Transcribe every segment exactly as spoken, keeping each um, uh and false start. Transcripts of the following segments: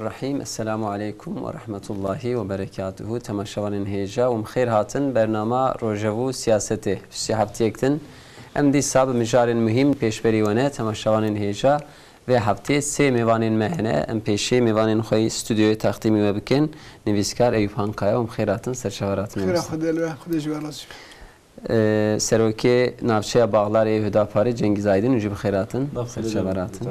Rahîm. Esselamu aleykum ve rahmetullahi ve berekatuhu. Temaşevanên hêja û xêr hatin bernama Rojev û Siyasetê. Piştî heftiyek din em dîsa bi mijarên muhîm pêşberî we ne. Temaşevanên hêja, vê heftê sê mêvanên me hene. Em pêşê mêvanên xwe yî stûdyoyê textîmî we bikin. Nivîskar Eyûp Hankaya, û xêr hatin, serçava ratin. Xêra Xwedê li we, Xwedê ji we razî be. Ee, Serokê Navçeya Baxlarê Hudaparê Cengîz Aydin, û jî bi xêr hatin. Serçava ratin.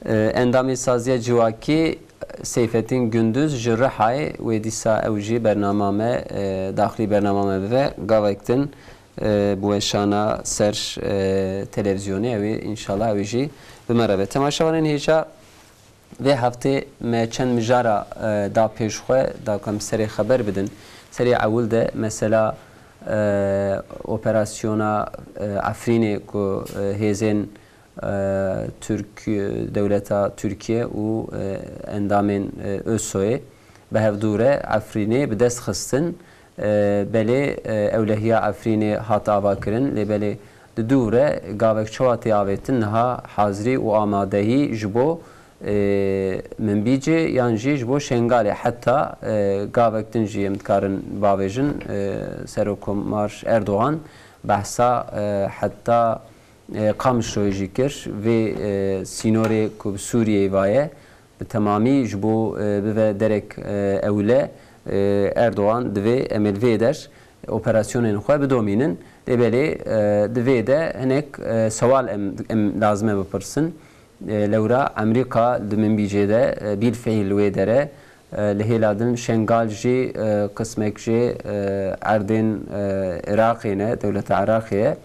Ee, Endamê Saziya Civakî Seyfettin Gündüz ji Rihayê, wê dîsa ew jî bernama me, e, daxilî bernama me bibe. Gavek din, e, bi weşana ser, e, televîzyonê ew ê, înşallah ew ê jî bi me re be. Temaşevanên hêja, vê heftê me çend mijara, e, da pêş xwe, da ku em serê xeber bidin. Serê ewil de mesela, e, operasyona, e, Efrînê ku, e, hêzên, e, Türk, dewleta Tirkiye û, e, endamên, e, ÖSO'yê bi hevdû re Efrînê bi dest xistin. E, belê, e, ewlehiya Efrînê hat avakirin, lê belê di dû re gavek çawa tê avêtin niha hazirî û amadehî ji bo, e, Minbicê yan jî ji bo Şengalê, heta, e, gavek din jî em dikarin bavêjin, e, Serokomar Erdogan behsa, e, heta, e, Qamişloyê jî kir. Vê, e, sînorê ku bi Sûriyeyê vaye, bi temamî ji bo, e, bive derek, e, ewile, e, Erdogan divê em ê li vê der operasyonên xwe bidomînin. Lê belê, e, di vê de hinek, e, sewal em, em lazim e bipirsin. E, lewra Amerîka di Minbicê de, e, bîlfeîl li wê der e. E, li hêla din Şengal jî, e, qismek jê, e, erdên, e, Iraqê ne, dewleta Iraqê ye.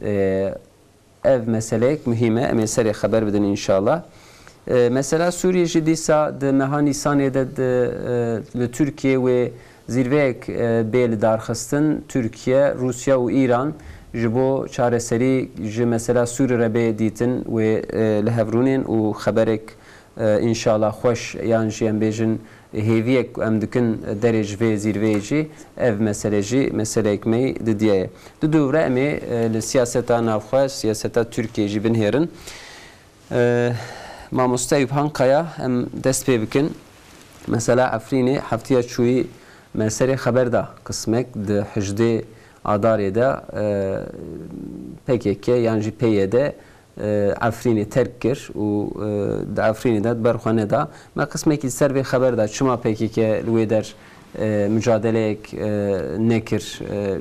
E, Ev meseleyek muhîm e, em ê serê xeber bidin înşallah. E, mesela Sûriyê jî dîsa di meha Nîsanê de di, e, li Tirkiye wê zîrveyek, e, bê lidarxistin. Tirkiye, Rûsya û Îran ji bo çareserî ji mesela Sûrî re bê dîtin wê, e, li hev rûnên û xeberek, e, înşallah xweş yan jî em bêjin hêviyek ku em dikin derê ji vê zîrveyê jî ev mesele jî meseleyek me yî didiye ye. Di dû re em ê, e, li siyaseta navxwe, siyaseta Tirkiyê jî binihêrin. E, Mamoste Eyûp Hankaya, em dest pê bikin. Mesela Efrînê heftiya çûyî me serê xeber da qismek di hejdê Adarê de, e, P K K yan jî P Y D e, Efrînê terk kir û, e, di Efrînê de di ber xwe neda. Me qismekî li ser vê xeber da, çima P K K li wê der, e, mucadeleyek, e, nekir, e,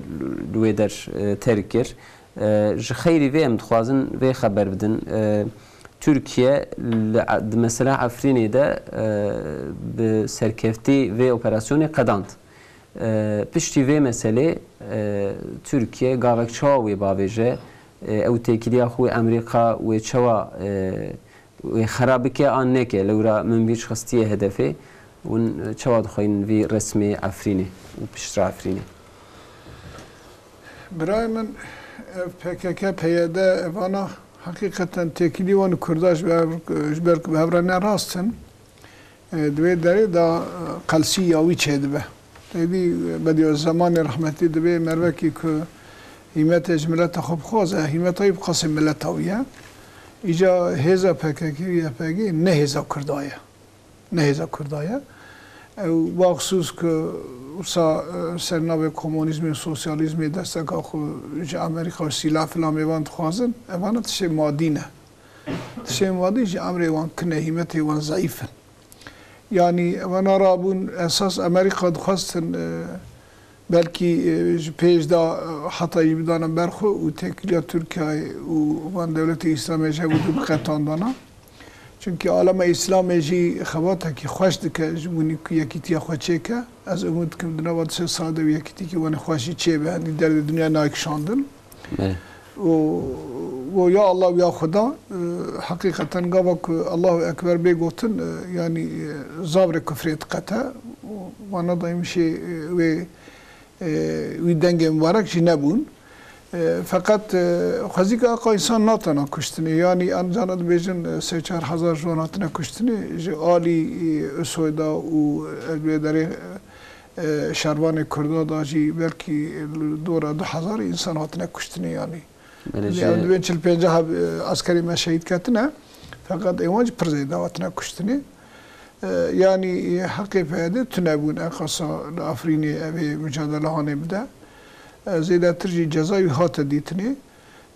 li wê der, e, terk kir. E, ji xeyrî vê em dixwazin vê xeber bidin. E, Tirkiye li, di mesela Efrînê de, e, bi serkeftî vê operasyonê qedand. E, piştî vê meselê, e, Tirkiye gavek çawa wê bavêje, e, ew têkiliya xwe wê Amerîka wê çawa, e, wê xera bike an neke, lewra Minbîc xistiye hedefê, hûn çawa dixweynin vî resmê Efrînê û piştre Efrînê? Birayê min, ev P K K, P Y D, evana heqîqeten têkilî wan û Kurda ji ber, ji ber ku bi hev re ne rast in. E, di wê derê de, e, qelsî ya wî çêdibe. Êdî, e, Bediüzzemanê rehmetî dibê mervekî ku hîmetê ji mileta xwe bixwaze, hîmeta wî bi qasê mileta wî ye. Îca hêza P K K û Y P G ne hêza Kurda ye. Ne hêza Kurda ye. Ew baxsûs ku wisa, e, ser navê komunîzmê û sosyalîzmê desteka xwe ji Amerîka û sîlah filan mêvan dixwazin, evana tiştê madî ne. Tiştê madî ji emrê wan kin e, hîmetê wan zeîf in. Yanî evana rabûn esas Amerîka dixwestin, e, belkî, e, ji pêş de, e, heta jî bidane ber xwe û têkiliya Tirkiyeyê û van dewletê Îslamê ji hev û du biqetandana. Çimkî alema Îslamê jî xebatekî xweş dike ji bo ku yekîtiya xwe çêke. Ez umûd dikim di nava du sê sal de wî yekîtîkî wanê xweş jî çêbe, hindî derdê dinya nayê kişandin. Belê. Û, û ya Allah û ya Xuda, e, heqîqeten gava ku Allahu Ekber bê gotin, e, yanî, e, zavrê kufrê diqete. Û wana da hemîşê, e, wê, e, wî dengê mibarek jî nebûn. E, feqet, e, xwezî ke aqa însan natana kuştinê. Yanî em cana dibêjin, e, sê çar hezar ji wan hatine kuştinê. Ji alî, e, ÖSO'yê da û, e, wê derê, e, şervanê Kurda da jî belkî li dora du hezar însan hatine kuştinê yanî. Belê. Em dibên çil pêncah heb, e, eskerê me şehîd ketine. Feqet ê wan jî pir zêde hatine kuştinê. E, yanî, e, heqê P Y D tune bûn, enqasa li Efrînê evê micadele hanê bide. E, zêdetir jî cezayî hate dîtinê.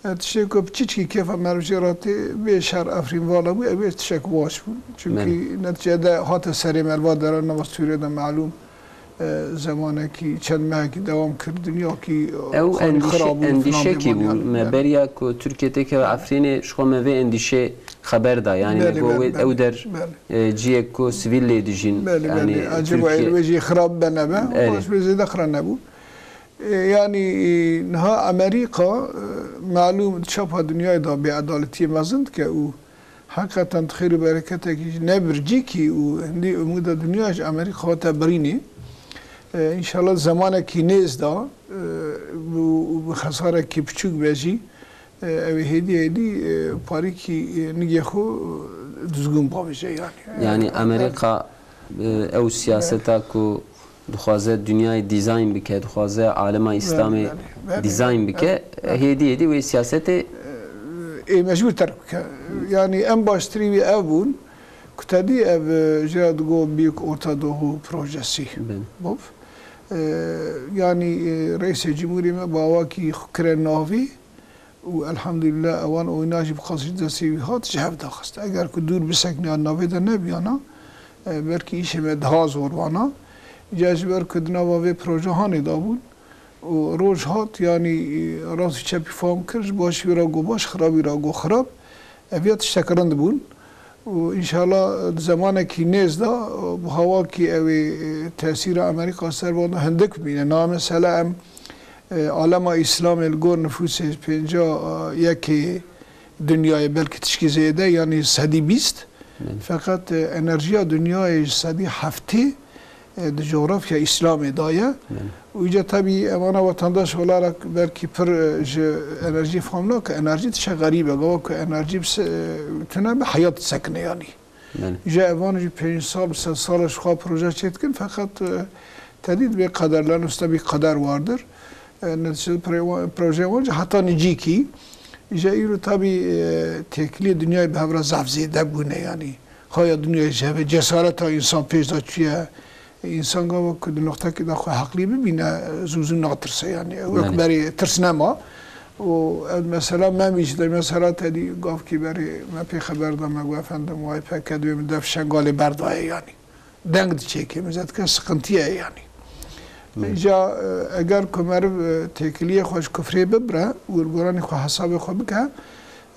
E, tiştê ku piçiçkî kêfa meriv jê re tê, vê şer Efrîn vala bû, ev ê tiştek baş bû. Çimkî neticede hate serê me li va deran nava Sûriyê de melûm, e, zemanekî, çend mehekî dewam kir, dinyakî, e, Ew xalî endîşe-, xirab bû, filan endîşekî bêman bû. Yanî, Me belê. beriya ku Tirkiye tê keve Efrînê ji xwe me vê endîşê xeber da. Yanî Belê, me go belê, wê belê, ew der, belê. e, ciyek ku sivîl lê dijîn. Belê, Yanî belê. Acaba Tirkiye êlwê jî xirab be nebe? Erê. Baş bê zêde xira nebû. E, yanî, e, niha Amerîka, e, melûm di çapa dinyayê de bêedaletiyê mezin dike û heqîqeten di xêr û bereketekî ji ne bircîkî û hindî umûda dinya ji Amerîka hate birînê. E, înşallah zemanekî nêz de, e, û, û bi xesarekî piçûk be jî, e, ew ê hêdî hêdî, e, parîkî, e, nigê xwe, e, dizgûn bavêje yanî. E, Yanî e, Amerîka, e, ew siyaseta ku dixwaze dinyayê dîzayn bike, dixwaze alema Îslamê Belê, belê, belê. dîzayn bike, Belê. hêdî hêdî wê siyasetê Ê mecbûr terk bike. Yanî em baştirî wî ev bûn, ku tedî ev, e, jê re digo Büyük Orta Doğu Projesi. Belê. Bû. E, yanî, e, Reîsê Cumhurî me bi awakî xwe kire navî û elhamdülillah ewan oyna jî bi qasî destê wî hat ji hev daxist. Eger ku dûr bisekniya navê de nebiyana, e, belkî îşê me daha zor bana. Îca ji ber ku di nava vê proje hanê de bûn, û roj hat, yanî, e, rast û çepî fam kir, ji başî wî re got baş, xirabî re got xirab. Ev ya tiştek rind bûn. Û înşallah di zemanekî nêz de, e, bi hawakî ew ê, e, tesîra Amerîka ser van de hindik bimîne. Niha mesela em, e, alema Îslamê li gor nifûsê pênca yekê dinyayê belkî tişkî zêde, yanî sedî bîst. Belê. Feqet, e, enerjiya dinyayê ji sedî heftê, e, di coğrafya Îslamê de ye. Belê. Û îca tabî em ana vatandaş olarak belkî pir, e, ji enerjî fam nake. Enerjî tişe xerîb e. Gava ku enerjî bi se-, e, tune bi heyat disekine yanî. Belê. Îca evan jî pênc sal, sed sal ji xwe proje çêdikin. Feqet, e, tedî dibê qeder, leno stebî qeder vardir. E, neticede pre-, projeya wan jî heta nêzîkî. Îja îro tabî, e, têkiliyê dinyayê bi hev re zaf zêde bûne, yanî. Haya dinyayê ji hev e, cesareta însan pêş de çûye. Însan gava ku di noqtekê de xwe heqlî bibîne, zû zû natirse, yanî. Wek Belê. berê tirs nema. Û ev mesela Memî jî de, mesela tedî gavkî berê me pê xeber da, me got, efendim, Y P G dibê min dev Şengalê berdaye, yanî. Deng diçêke, min zî dike, siqintiye ye yanî. Belê. Îca, e, eger ku meriv, e, têkiliyê xwe ji kufrê bibire û li goranî xwe hesabê xwe bike,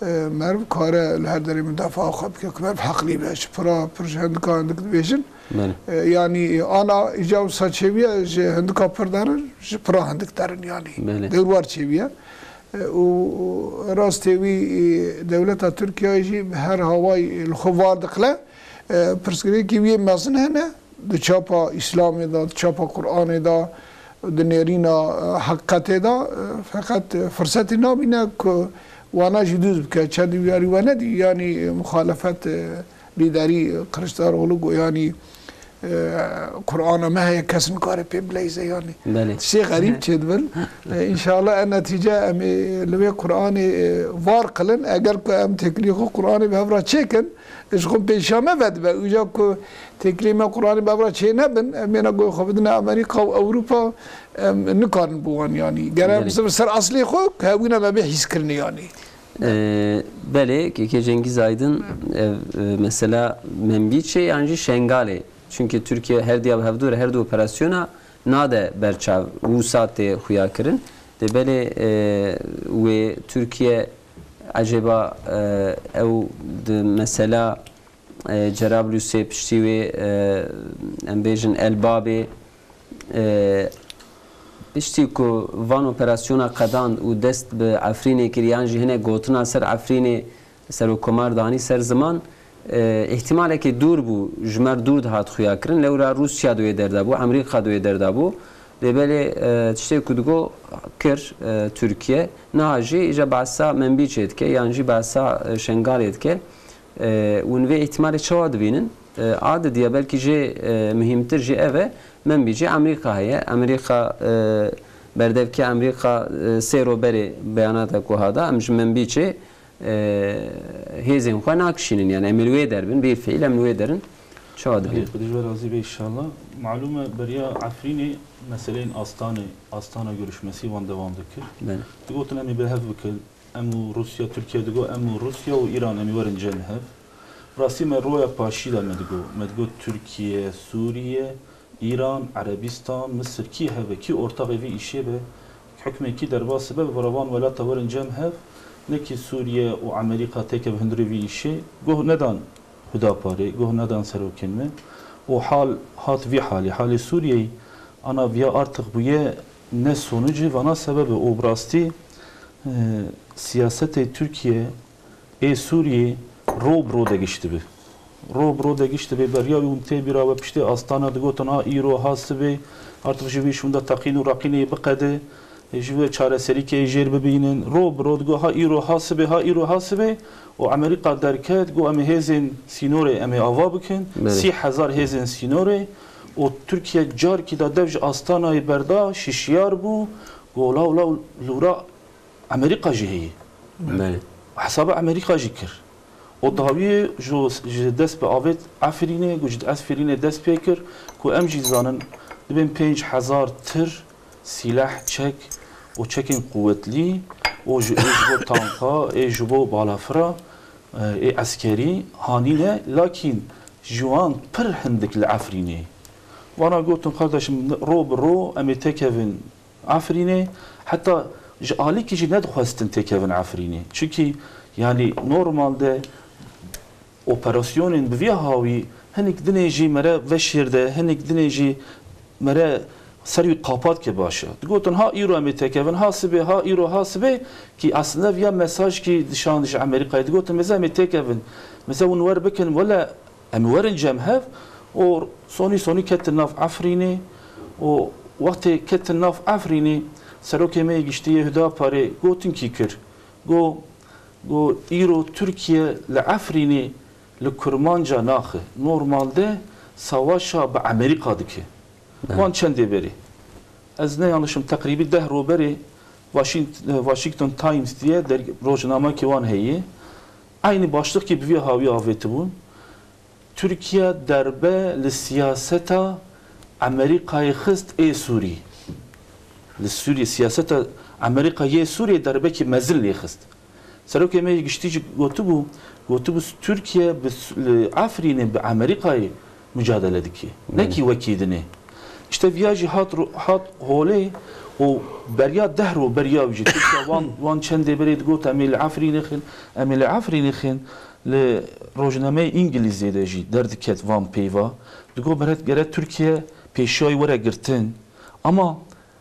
e, meriv kare li her derê mudafaa xwe bike, ku meriv heqlî be. Ji pira pir ji hindika hindik dibêjin. Belê. E, yanî ana îca wisa çêbûye, ji hindika pir derin, ji pira hindik derin yanî. Belê. Dewrwar çêbûye. E, û, û rastê wî, e, dewleta Tirkiyeyê jî bi her hawayî li xwe var diqile. E, pirsgirêkî wî yê mezin hene, di çapa Îslamê de, di çapa Qur'anê de, di nêrîna, e, heqîqetê de, e, feqet, e, firsetê nabîne ku wana jî dûz bike, çendî wiyarî we nedî, yanî, e, muxalefet, e, lîderî Kiliçdaroglu got, yanî, e, Qur'ana me heye, kes nikare pê bileyze, yanî. Belê. Tiştê xerîb çêdibin. E, înşallah en netîce em ê li wê Qur'anê, e, var qilin, eger ku em têkilî xwe Qur'anê bi hev re çêkin, ji xwe pêşiya me vedibe. Îca ku têkilî me Qur'anê bi hev re çê nebin, em êna goyê xwe bidine Amerîka û Ewropa, em nikarin bi wan, yanî. Gere Belê. em ser eslê xwe, ku hewîna me bê hîskirinê, yanî. Ee, belê, kekê Cengiz Aydın, ev, e, mesela Membiçê yan jî Şengalê. Çünkü Türkiye her diya bi hevdû re, her du operasyona nade berçav, wisa tê xuya kirin. De belê, e, wê Türkiye ecêba, e, ew di mesela, e, Cerablusê piştî wê, e, em bêjin Elbabê, e, piştî ku van operasyona qedand û dest bi Efrînê kir, yan jî hinek gotina ser Efrînê Serokkomar danî ser ziman, e, îhtimalekê dûr bû, ji me re dûr dihat xuya kirin, lewra Rûsya di wê derda bû, Amerîka di wê derda bû. Lê belê, e, tiştê ku digo kir, e, Tirkiye, niha jî îja behsa Menbîçê dike, yan jî behsa, e, Şengalê dike. E, hûn vê îhtimalê çawa dibînin? E, a didiya belkî jê, e, muhîmtir jî ev e, Menbîçê Amerîka heye. Amerîka, e, berdevkê Amerîka, e, sê ro berê beyanata ku hada, em ji Menbîçê, e, hêzên xwe nakişînin. Yani em ê li wê der bin, bir fiil em li wê derin. Şad be. Xwedê ji we razî be inşallah. Malûm e beriya Efrînê meseleyên Astanê, Astana görüşmesi wan devam dikir. Belê. Digotin em ê bi hev bikin. Em û Rûsya, Tirkiye digo em û Rûsya û Îran em ê werin cem hev. Rastî me roya paşî de me digo. Me digo Tirkiye, Sûriye, Îran, Erebîstan, Misir kî hebe, kî ortaxê vî îşê be, hukmekî derbas be, bi van welata werin cem hev, ne kî Sûriye û Amerîka têkeve hundirê vî îşê. Goh nedan Hudaparê, goh nedan serokên me. Û hal hat vî halî, halê Sûriyeyê ana viya artık bûye ne sonucê vana sebebe û bi rastî, e, siyasetê Tirkiye ê Sûriyê ro bi ro de giş dibe. Ro bi ro de giş dibe. Beriya wî hûn tê bîra we piştê Astana digotin ha îro ha sibê, artık ji vî şûnde teqîn û reqînê biqede, ji vê çareserîkê jêr bibînin. Ro bi ro digo ha îro ha sibê, ha îro ha sibê û Amerîka derket, got em ê hêzên sînorê em ê ava bikin. Belê. Sî hezar hêzên sînorê û Tirkiye carkî da dev ji Astanayê berda, şişiyar bû, got law law lûra Amerîka jî heye. Belê. Hesaba Amerîka jî kir. Û dawiyê ji, ji dest bi avêt Efrînê, ku ji Efrînê dest pê kir, ku em jî zanin, dibên pênc hezar tir sîleh, çek û çekên quwetlî û ji, ê ji bo tanka, ê ji bo balafira, e, ê eskerî hanîne, lakîn ji wan pir hindik li Efrînê. Wana gotin, kardeşim, ro bi ro em ê têkevin Efrînê, heta ji alîkî jî nedixwestin têkevin Efrînê. Çimkî, yanî, normalde operasyonên bi vî hawî hinik dinê jî mere veşêr de, hinik dinê jî mere ser wî qapat ke baş e. Digotin, ha îro em ê têkevin, ha sibê, ha îro, ha sibê, kî aslinde viya mesaj kî dişand ji Amerîkayê. Digotin, mêze em ê têkevin, mêze hûn wer bikin, wele em ê werin cem hev û sonî sonî ketin nav Efrînê û wextê ketin nav Efrînê, serokê me yê giştî yê Hudaparê gotinkî kir. Go, go îro Tirkiye li Efrînê li kurmanca naxe. Normalde savaşa bi Amerîka dike. Evet. Wan çendê berê. Ez neyanlişim, teqrîbî deh ro berê Washing-, Washington Times diye derg-, rojnamekî wan heye. Eynî başlixkî bi vî hawî avêtibûn. Tirkiye derbe li siyaseta Amerîkayê xist ê Sûrî. Li Sûriyê siyaseta Amerîka yê Sûriyê derbekî mezin lê xist. Serokê me yê giştî jî gotibû, gotibû Tirkiye bi Su-, li Efrînê bi Amerîkayê mucadele dike. Belê. Nekî wekî dinê. Îşte viya jî hat ro-, hat holê û beriya deh ro beriya wî jî Tirkiye wan, wan çendê berê digot, em ê li Efrînê xin, em ê li Efrînê xin. Li rojnameyê Îngilîzê de jî derdiket van peyva. Digot, meret gere Tirkiye pêşiya wî were girtin. Ama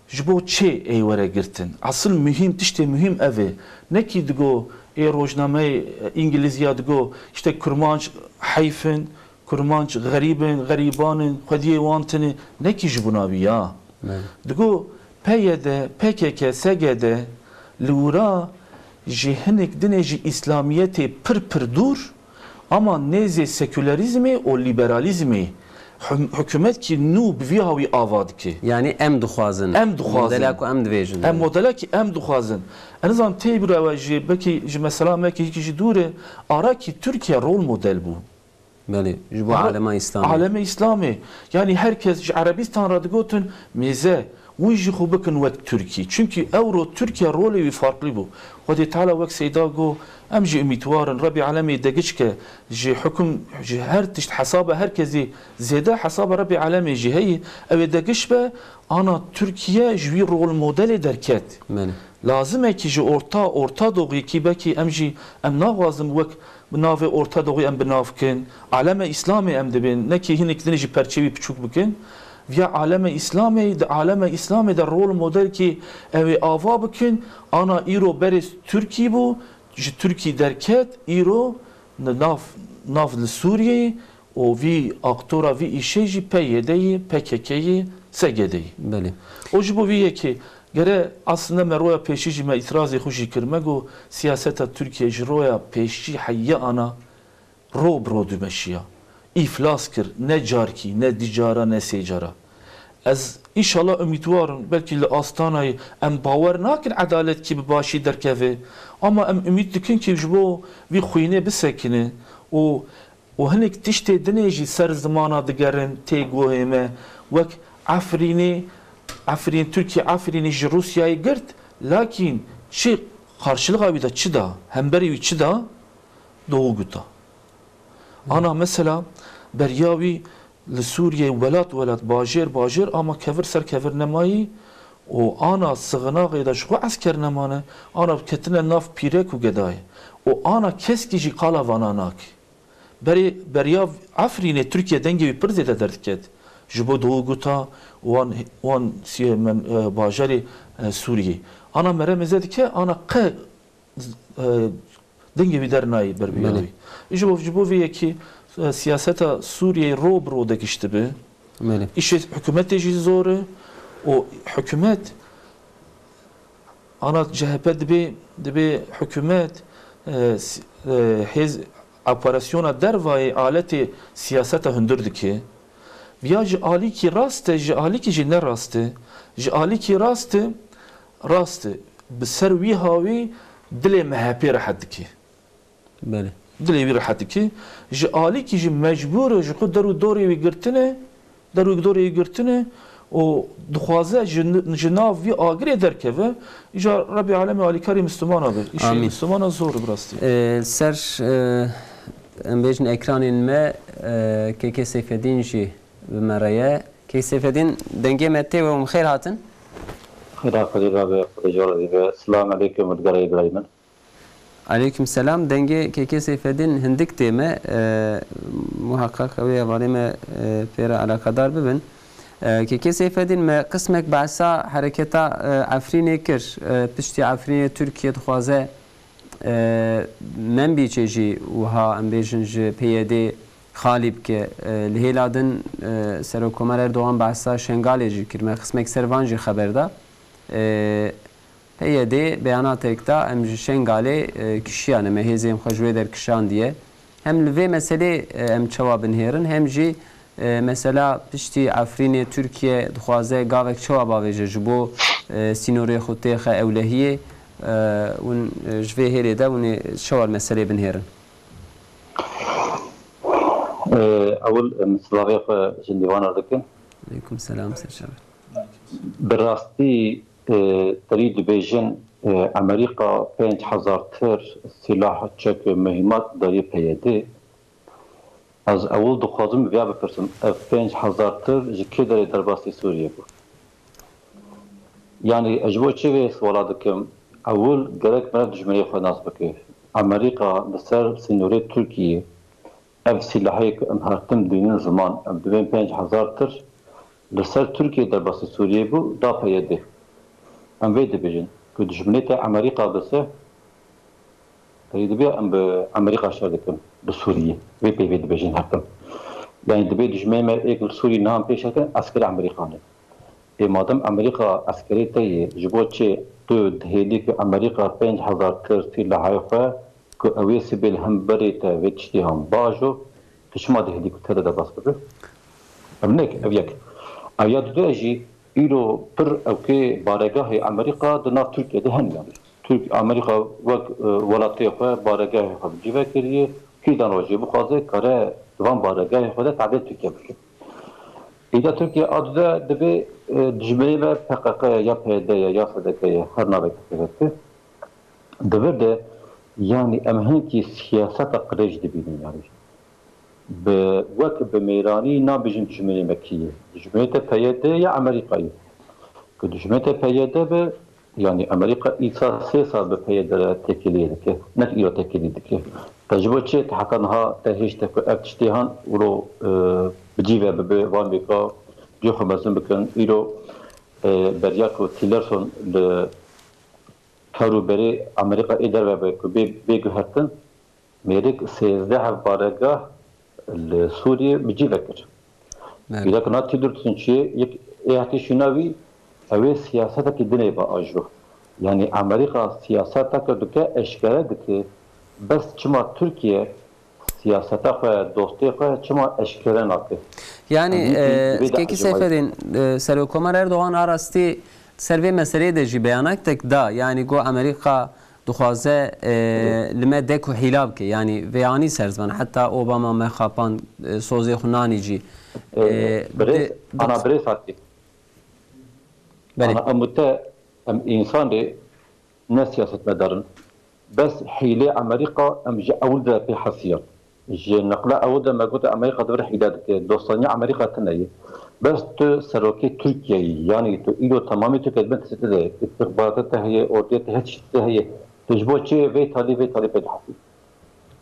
ji bo çi ê were girtin? Esil muhîm, tiştê muhîm ev e. Nekî digo ê rojnameyê Îngilîzî ya digo, işte, kurmanc heyf in, kurmanc xerîb in, xerîban in, xwediyê wan tune. Nekî ji bona wî ya. Evet. Digo P Y D, P K K, S G D li wira ji hinek dinê ji îslamiyetê pir pir dûr, ama nêzê sekülerîzmê û liberalîzmê hum-, hikûmetkî nû bi vî hawî ava dike. Yanî em dixwazin. Em dixwazin. Modela ku em dibêjin. Em modela ki em dixwazin. Ez nizanim tê bira we jî, belkî ji mesela me ki hîkî jî dûr e, ara ki Tirkiye rol model bû. Belê, ji bo Ara-, alema Îslamê. Alema Îslamê. Yanî her kes ji Erebîstan re digotin mêze, wî jî xwe bikin wek Tirkî. Çimkî ewro Tirkiye rolê wî farklî bû. Xwedê Teala wek Seyda got, em jî umîtwar in, Rebî Alemê degiş ke ji hukum, ji her tişt hesaba her kesî zêde hesaba Rebî Alemê jî heye, ew ê degiş be, ana Tirkiye ji wî rol modelê derket. Belê. Lazim e ki ji orta, Orta Doğuyê ki belkî em jî, em naxwazin wek bi navê Orta Doğuyê em bi nav kin. Aleme Îslamê em dibên, ne ki hinek din jî perçê wî piçûk bikin. Viya aleme Îslamê, di aleme Îslamê de rol model ki ew ê ava bikin. Ana îro berê Tirkî bû, ji Tirkî derket, îro li nav, nav li Sûriyeyê û vî aktora vî îşê jî P Y D yê, P K K yê, S G D yê. Belê. Û ji bo vî yekê gere aslında me roya pêşî jî me îtirazê xwe jî kir. Me got siyaseta Tirkiye ji roya pêşî heya ana ro bi ro dimeşiya. Îflas kir, ne carkî, ne dicara, ne sê cara. Ez înşallah umîtwar im, belkî li Astanayê em bawer nakin edalet kî bi başî derkeve, ama em umît dikin kî ji bo vî xwînê bisekine û Û hinek tiştê dinê jî ser zimana digerin tê guhê me, wek Efrînê, Efrîn, Tirkiye Efrînê ji Rûsyayê girt, lakîn çi qarşilixa wî de çi da, hemberî wî çi da, Doğu guta. Ana mesela beriya wî li Sûriyê welat welat, bajêr bajêr ama kevir ser kevir nemayî û ana sixinaxê de ji xwe esker nemane, ana ketine nav pîrek û gedayê û ana keskî jî qala vana nake. Berê beriya Efrînê Tirkiye dengê wî pir zêde derdiket ji bo Doğu guta wan, wan siyê men, e, bajarê, e, Sûriyê. Ana mere mêze dike, ana qe, e, dengê wî dernayê ber vî Belê. Yawî. Ji bo, ji bo vê yekê, e, siyaseta Sûriyeyê ro bi ro dekiştibi. Belê. Îşê hikûmetê jî zor e û hikûmet Ana C H P dibê, dibê hikûmet, e, s-, e, hêz operasyona dervayê aletê siyaseta hundir dike. Ya ji alîkî rast e, ji alîkî jî ne rast e. Ji alîkî rast e, rast e. Bi ser wî hawî dilê M H P rehet dike. Belê. Dilê wî rehet dike. Ji alîkî jî mecbûr e, ji xwe der û dorê wî girtine, der û dorê wî girtine û dixwaze ji, ji nav vî agirê derkeve. Îca Rebî Alemê alîkarî Mislimana be. Îşê Amîn. Mislimana zor bi rastî. Ee, ser, e, em bêjin ekranên me, e, K K Seyfedîn jî bi me re ye. K K Seyfedîn, dengê me tê we û xêr hatin. Xêra Xwedê be, Xwedê ji we razî be. Selamun eleykum, Edgarê birayê min. Aleyküm selam. Dengê K K Seyfedîn hindik tê me. E, muhakkak ew ê hevalê me, e, pê re alakadar bibin. E, K K Seyfedîn, me qismek behsa hereketa, e, Efrînê kir. E, piştî Efrînê Tirkiye dixwaze, e, Menbîçê jî wiha em bêjin ji P Y D xalî bike. E, li hêla din, e, Serokkomer Erdogan behsa Şengalê jî kir. Me qismek ser van jî xeber da. E, P Y D beyanatek da, em ji Şengalê, e, kişiyane, me hêzên xwe ji wê der kişandiye. Hem li vê meselê, e, em çawa binihêrin, hem jî, e, mesela piştî Efrînê Tirkiye dixwaze gavek çawa bavêje ji bo, e, sînorê xwe têxe ewlehiyê, e, hûn, e, ji vê hêlê de hûn ê çawa li meselê binihêrin? E, ewil, em silavê xwe ji nêvana dikin. Aleyküm selam, ser çavan. Bi rastî, e, terî dibêjin, e, Amerîka pênc hezar tir sîlah, çek, muhîmat dayê P Y D. Ez ewil dixwazim viya bipirsim, ev pênc hezar tir ji kê derê derbasî Sûriyê bû? Yanî, ez ji bo çi vê siwala dikim? Ewil gerek me dijminê xwe nas bike. Amerîka li ser sînorê Tirkiyê ev sîlahê ku em her tim dînin ziman, em dibên pênc hezar tir li ser Tirkiyê derbasî Sûriyê bû, da P Y D. Em vê dibêjin ku dijminê te Amerîka bise, Terî dibe em bi Amerîka şer dikin, bi Sûriyê. Vê peyvê dibêjin her tim. Yanî dibê dijminê me êk li Sûriyê niha em pêş hetin, eskerê Amerîka ne. Ê madem Amerîka eskerê te yê, ji bo çi tu dihêlî ku Amerîka pênc hezar tir sîlahayê xwe ku ew ê sibê li hemberê te vê tiştê han bajo, tu çima dihêlî ku te de derbas bibe? Ev nek, ev yek. Ev ya dude jî îro pir ewkê baregahê Amerîka di nav Tirkiye de hene yanî. Tirk-, Amerîka wek, e, welatê xwe, baregahê xwe bi cî ve kiriye, kî dan rojê bixwaze kare di van baregahê xwe de tadê Tirkiye bike. Îda Tirkiye a dude dibê, e, dijminê me P K K ye, ya P Y D ye, ya S D K ye, her navekî pê ve dike. Di vir de, yanî em hinekî siyaseta qirêj dibînin yanî. Bi, wek bi mêranî nabêjin dijminê me kî ye. Dijminê te P Y D ya Amerîka ye. Ku dijminê te P Y D be, yanî Amerîka îsa sê sal bi P Y D re têkiliyê dike. Ne îro têkilî dike. Te ji bo çi te heta niha te hêşte ku ev tiştê han wilo, e, bi cî ve bibe, van bêka cî xwe mezin bikin. Îro, e, beriya ku Tillerson li her û berê Amerîka ê derve be ku bê, bê guhertin, mêrik sêzdeh baregah li Sûriyê bi cî vekir. Evet. Îda ku na Tillerson çi yek ê hatî şîna wî, ew ê siyasetekî dinê be ajo. Yanî Amerîka siyaseta ku dike eşkere dike, bes çima Tirkiye siyaseta xwe, dostê xwe çima eşkere nake? Yanî, Yanî, e, vê de Kekî acayip. Seyfedîn, e, Serokkomer Erdogan a rastî ser vê meseleyê de jî beyanek tek da. Yanî got Amerîka dixwaze, e, li me dek û hîla bike. Yanî vê anî ser ziman. Heta Obama me xapand, e, sozê xwe nanî cî. E, E, birêz, di, di ana birêz Fatih. Belê. Ana em û te, em însan ê, ne siyasetmedar in. Bes hîlê Amerîka em ji ewil de pê hesiyan. Ji neqla ewil de me gote Amerîka di vir hîle dike. Dostaniya Amerîka tune ye. Bes tu serokê Tirkiyeyê, yanî tu îro temamê Tirkiye di bin destê te de ye. Îstixbarata te heye, ordiya te, her tiştê te heye. Tu ji bo çi vê talî, vê talî pê dihesî?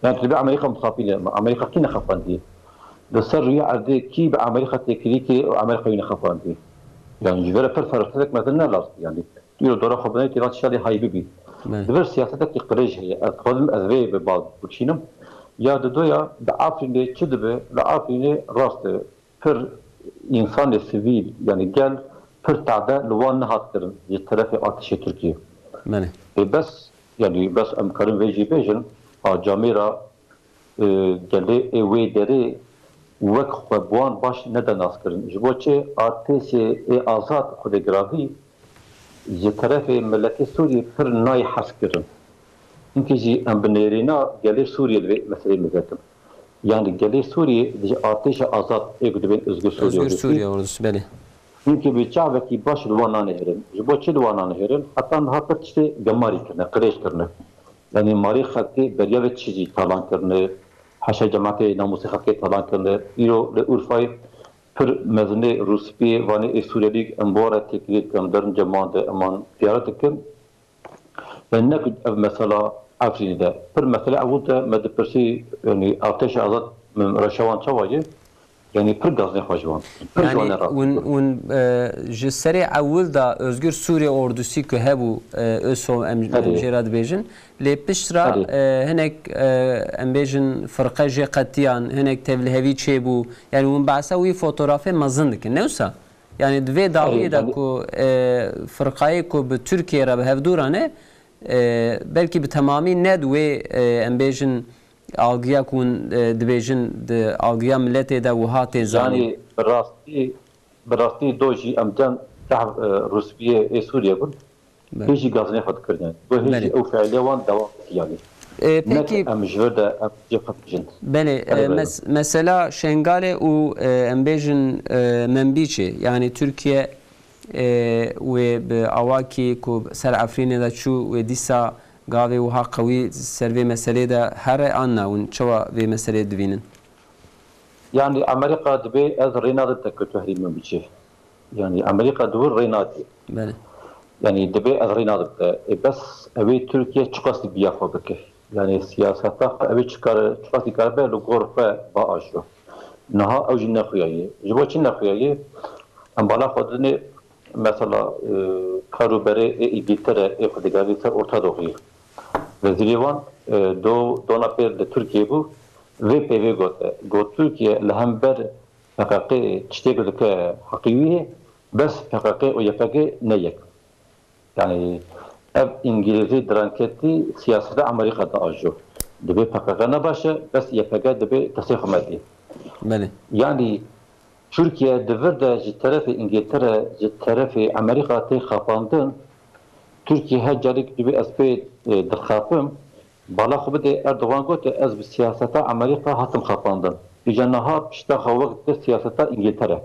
Yani tu dibê Amerîka mixapîne, Amerîka kî nexapandiye? Li ser rûyê erdê kî bi Amerîka têkilî kiriye û Amerîka wî nexapandiye? Yani ji vere pir ferqsizek mezin ne lazim yani. Tu îro dora xwe binêrî têna tişta lê hay bibî. Evet. Di vir siyasetekî qirêj heye. Ez dixwazim ez vê bi bal bikişînim. Ya didoya di Efrînê çi dibe? Li Efrînê rast e. Pir însanê sivîl, yani gel pir tade li wan nehat kirin ji terefê artêşê Tirkiyê. Belê. Ê bes, yani bes em karin vê jî bêjin, a camêra, e, gelê ê wê derê wek xwe bi wan baş nede naskirin. Ji bo çi artêşê ê azad Xwedê giravî ji terefê miletê Sûriyê pir nayê hez kirin. Hinkî jî em bi nêrîna gelê Sûriyê li vê meseleyê mizetin. Yani gelê Sûriyê ji artêşa azad ê ku dibên Özgür Sûriye Özgür Ordusî, Suriye Ordusu, belê. Hinkî bi çavekî baş li wan nanihêrin. Ji bo çi li wan nanihêrin? Heta niha pir tiştê gemarî kirine, qirêj kirine. Yani marê xelkê beriya vê tiştî jî talan kirine. Heşa cemaetê namûsê xelkê talan kirine. Îro li Urfayê pir mezinê Rûspiyê, vanê ê Sûriyelî em bi wan re têkilî dikin, em derin ceman de, eman ziyaret dikin. Yani ne ku ev mesela Efrînê de. Pir mesele ewil de me dipirsî, yani artêşa azad min reşa wan çawa ye? Yani pir gazinê xwe ji wan. Pir ji wan Yani nerazî hûn, bûn. Hûn, e, ji serê ewil de Özgür Suriye Ordusu ku hebû, e, ÖSO em, em Herê. Jê re dibêjin. Lê pişt re, Herê. e, hinek, e, em bêjin firqe jê qetiyan, hinek tevlihevî çêbû. Yani hûn behsa wî fotografê mezin dikin. Ne wisa? Yani di vê dawiyê Erê, de yani ku, e, firqayê ku bi Tirkiye re bi hevdû re ne, e, belkî bi temamî ne di wê, e, em bêjin algiya ku hûn, e, dibêjin di algiya miletê de wiha tê zanîn. Yani bi rastî, bi rastî do jî em dem deh, e, Rûspiyê ê Sûriye bûn. Belê. Hê jî gazinê xwe dikirin. Bo hê jî Belê. Ew fiilê wan dewam dike yani. E, Ne peki ki em ji vir de em jê xwe dijin. Belê, e, Belê, belê. mes-, mesela Şengalê û, e, em bêjin, e, Menbîçê, yani Tirkiye, e, wê bi awakî ku ser Efrînê de çû, wê dîsa gavê wiha qewî ser vê meselê de here an na? Hûn çawa vê meselê dibînin? Yani Amerîka dibê ez rê nadim te ku tu herî Menbîçê. Yani Amerîka di wir rê nadî. Belê. Yani dibê ez rê nadim te. E, bes ew ê Tirkiye çiqas dibiya xwe bike. Yani siyaseta xwe ew ê çikare, çiqas dikare be li gor xwe ba ajo. Niha ew jî nexuyaye. Ji bo çi nexuyaye? Em bala xwe dinê mesela, e, kar û berê ê Îngiltere ê xwe digerî ser Orta Doğuyê. Wezîrê wan, e, do, dona pêr li Tirkiye bû. Vê peyvê gote. Got Tirkiye li hember P K K tiştê ku dike heqî wî ye, bes P K K û Y P G ne yek. Yani ev Îngilîzî diranketî siyaseta Amerîka diajo. Dibê P K K ne baş e, bes Y P G dibê destê xwe me dê. Belê. Yani Tirkiye di vir de ji terefê Îngiltere, ji terefê Amerîka tê xapandin. Tirkiye her carî dibê ez pê, e, dixapim, bala xwe bidê, Erdogan gote, ez bi siyaseta Amerîka hatim xapandin. Îca niha pişta xwe wek dikir siyaseta Îngiltere.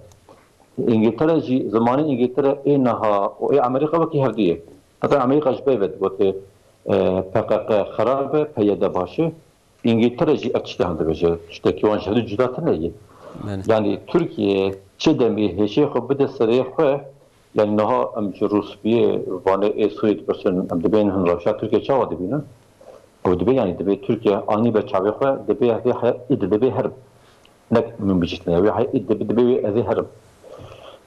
Îngiltere jî, zimanê Îngiltere ê niha û ê Amerîka wekî hevdû ye. Heta Amerîka ji ber ve digote, e, P K K xerab e, P Y D baş e. Îngiltere jî ev tiştê hildibêje. Tiştekî wan ji hevdû cuda tune ye. Belê. Yani Tirkiye çi demê hêşê xwe bide serê xwe, yani niha em ji Rûspiyê, vanê ê Sûriyê dipirsin, em dibên hin rewşa Tirkiye çawa dibînin? Ew dibe, yani dibe Tirkiye anî be çavê xwe, dibe hevê heya î di dibe herim. Nek min bicîtine, wê heya î dibe, dibe wê ez ê herim.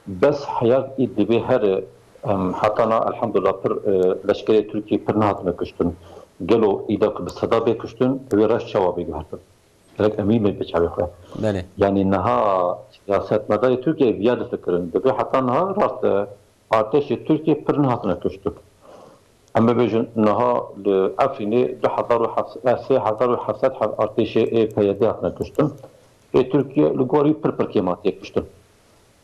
Bes heya î dibe here, em, heta na elhamdulillah pir, e, leşkerê Tirkiye pir nehatine kuştin. Gelo îda ku bi seda bê kuştin, ew ê reş çawa bê guhertin? Gerek em wî me bi çavê xwe. Belê. Yani niha siyasetmedarê Tirkiye viya difikirin. Dibe heta niha rast e, artêşê Tirkiye pir nehatine kuştin. Em bibêjin niha li Efrînê du hezar û heft, eh, sê hezar û heft sed artêşê ê P Y D hatine kuştin. Ê Tirkiye li gor wî pir pir kêm hatiye kuştin.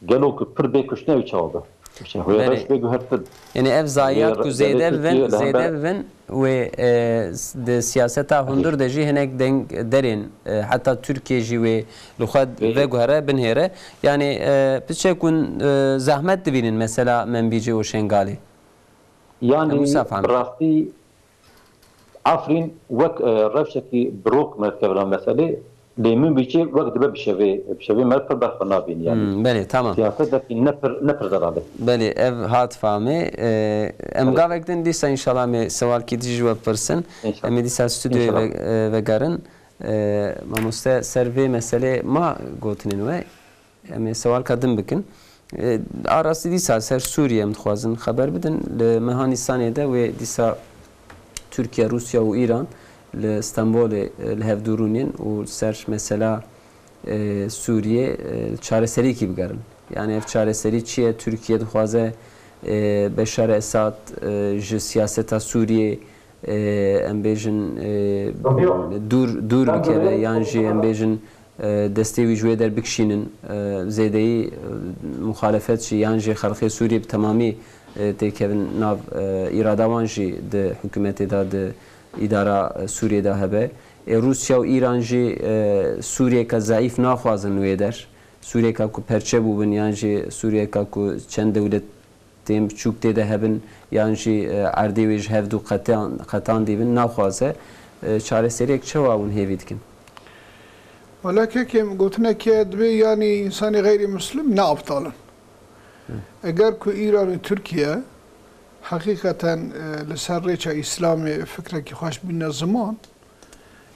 Gelo ku pir bê kuştin ew çawa be? Belê. Yanî ev zayiyat ku zêde bibin, zêde bibin wê, e, s-, di siyaseta hundir de jî hinek deng derên, e, heta Tirkiye jî wê li xwe veguhere, binhêre. Yanî, e, piçek hûn, e, zehmet dibînin mesela Menbicê û Şengalê? Yanî, bi rastî, Efrîn wek, e, rewşekî bi rok me dikeve nav meselê, lê Minbicê wek dibe bi şevê, bi şevê me pir berxwe nabîn, yanî. Hmm, belê, tamam. Siyasetekî ne pir, ne pir zelal e. Belê, ev hat famê. E, em gavek din dîsa înşallah em ê sewalkî dijî we pirsin. Înşallah. Em ê dîsa stûdyoyê ve-, e, vegerin. E, mamoste, ser vê meselê ma gotinên we. Em ê sewalka din bikin. E, a rastî dîsa ser Sûriye em dixwazin xeber bidin. Li meha Nîsanê de wê dîsa Tirkiye, Rûsya û Îran li Stenbolê, e, li hev dû rûnên û ser mesela, e, Sûriye, e, çareseriyekî bigerin. Yani ev çareserî çi ye? Tirkiye dixwaze, e, Beşar Esad, e, ji siyaseta Sûriyê, e, em bêjin, e, dûr, dûr bikeve yan jî em bêjin, e, destê wî ji wê der bikişînin, e, zêdeyî, e, muxalefet jî yan jî xelkê Sûriyê bi temamî, e, têkevin nav, e, îrada wan jî di hikûmetê de, di îdara, e, Sûriyê de hebe. Ê Rûsya û Îran jî, e, Sûriyeka zeîf naxwazin wê der. Sûriyeka ku perçe bûbin yan jî Sûriyeka ku çend dewlet têm biçûk tê de hebin yan jî, e, erdê wê ji hev du qetan, qetandî bin, naxwaze, e, çareseriyek çawa hûn hêvî dikin? Wala kekê min gotinekê dibê, yanî însanê xeyrî muslim ne aptal in. Hı. Eger ku Îran û Tirkiye heqîqeten, e, li ser rêça Îslamê fikrekî xweş bîne ziman,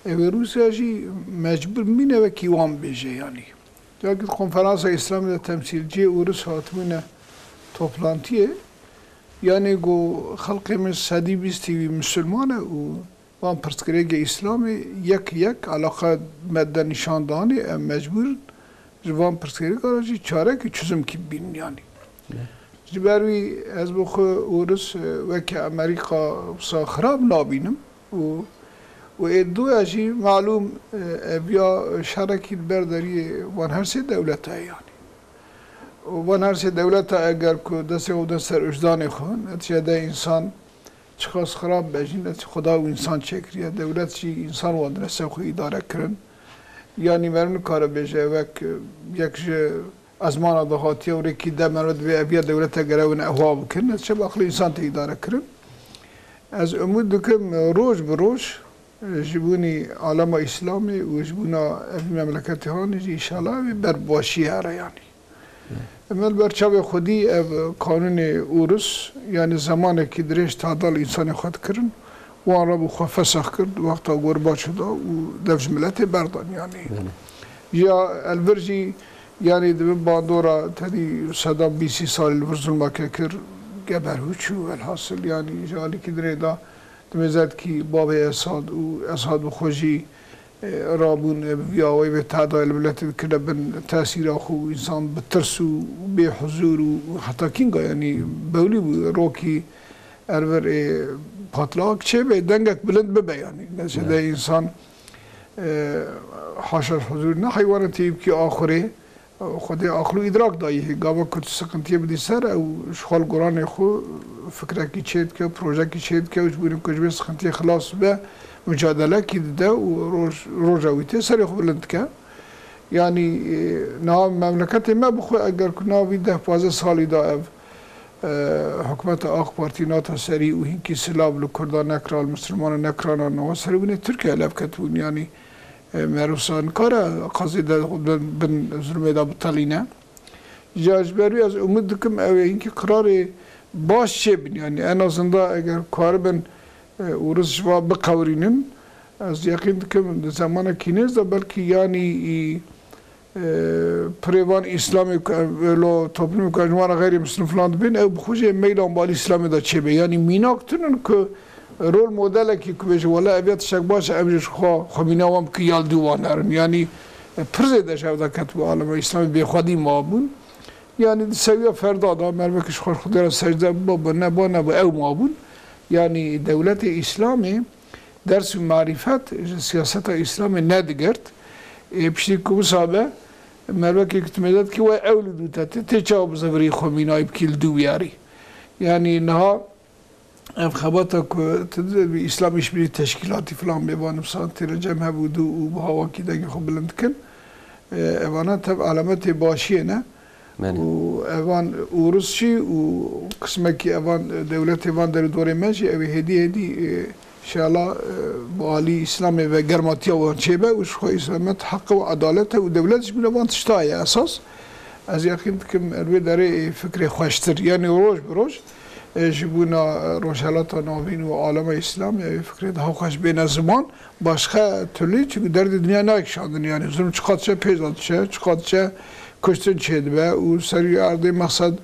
Ew ê Rûsya jî mecbûr mîne wekî wan bêje, yanî. Ya ki konferansa Îslamê de temsîlciyê Ûris hatibûne toplantiyê, yanî got, xelkê min sedî bîstî wî misilman e û van pirsgirêkê Îslamê yek yek alaqa me de nîşan danê, em mecbûr in ji van pirsgirêka re jî çarekî çözümkî bibînin, yanî. Ne. Ji ber wî ez bi xwe Ûris, e, weke Amerîka wisa xirab nabînim. û, û ê duya jî malûm, e, ev ya şerekî li ber deriyê van her sê dewleta ye, yanî. Û van her sê dewleta eger ku destê xwe bidin ser wijdanê xwe, netîcede însan çiqas xirab be jî, netî Xuda û însan çêkiriye. Dewlet jî însan wan dine ser xwe îdare kirin. Yanî meriv nikare bêje wek, e, yek ji ezmana de hatiye û rêkî de meriv divê ev ya dewlete gere win ehwa bikin. Ez çi bi aqilê însan tê îdare kirin. Ez umûd dikim, roj bi roj, e, ji bûnî alema Îslamê û ji bûna evî memleketê hanê jî înşallah ev ê ber başiyê here, yanî. Em li ber çavê xwedî ev qanûnê Ûris, yanî zemanekî dirêj tadal însanê xwe dikirin, wan rabû xwe fesax kir, wexta Gorbaço da û dev ji miletê berdan, yanî. Belê. Ya elvir jî, yanî di bin bandora tedî sedem bîsî salî li vir zulmeke kir, geber hû çû, welhasil, yanî ji alîkî dinê da, di mêzetkî bavê Esad û Esad bi xwe jî, e, rabûn, e, bi vî awayî vê tehda li miletê dikirine bin tesîra xwe û însan bi tirs û bê huzûr û heta kînga, yanî bewlî bû, rokî elvir ê patlak çêbe, dengek bilind bibe, yanî. Neşede Evet. însan, e, haşa huzûr ne heywanetî bikî axurê, Xwedê aqil û îdrak dayî. Gava ku tu siqintiyê bidî ser, ew ji xwe li guranê xwe fikrekî çêdike, projekî çêdike û ji bo ku ji vê siqintiyê xilas bibe, mucadelekî dide û roj, roja wî tê serê xwe bilind dike. Yanî, e, niha memleketê me bi xwe eger ku nav vî deh pazdeh salî de ev, e, hikûmeta AK Partî nata serî û hinkî silav li Kurda nekira, li Misilmana nekirana, nawa serê wînê Tirkiye lev ketibûn. Yanî, E, me wisa nikare qazê de bin, bin zulmê de bitelîne. Ja ji ber wî ez umîd dikim ew ê hinkî qirarê baş çêbin. Yanî en azında eger karibin, e, Ûris ji va biqewirînin, ez yeqîn dikim di zemanekî nêz de belkî yanî, e, pirêvan Îslamê ku em, lo toplumê ku em ji wan re xeyrî Muslim filan dibên, ew bi xwe jî meylan bi alî Îslamê de çêbe. Yanî mînak tune ne ku rol modelekî ku bêje, wele ev ya tiştek baş e, em jî ji xwe xwemîna wan bikin ya li dû wan herin. Yanî, e, pir zêde ji hev de ketibû alema Îslamê bêxwedî mabûn. Yanî di sewiya ferda de merivekî ji xwe Xwedê re secde bibe, neba, neba ew mabûn. Yanî dewletê Îslamê ders û marîfet ji siyaseta Îslamê nedigirt. Ê piştî ku wisa be, Mervekê ku tu mêze dikî, we ew li dû te tê, tê çawa bi zevirî xwe mînayî bikî li dû wiyarî? Yanî niha ev xebata ku tu dibî Îslam Îşbirliği Teşkîlatî filan bê, van bi san têne cem hev û dû û bi hawakî dengê xwe bilind dikin. E, evana tev alametê başiyê ne. Belê. Û evan Ûrus jî û qismekî evan dewletê van derûdorê me jî ew ê hêdî hêdî, e, Şela, e, bi alî Îslamê ve germatiya wan çêbe û ji xwe Îslamet heq e û edalet e û dewlet ji bûna van tişta ye esas. Ez yaqîn dikim li vê derê, e, fikrê xweştir, yanî roj bi roj, e, ji bûna, e, Rojhelata Navîn û alema Îslamê ew ê fikrê daha xweş bêne ziman, başqa türlü, çünkü derdê dinya nayê kişandin, yanî zulm çiqas diçe pêş de diçe, çiqas diçe kuştin çêdibe û ser wî erdê mexsed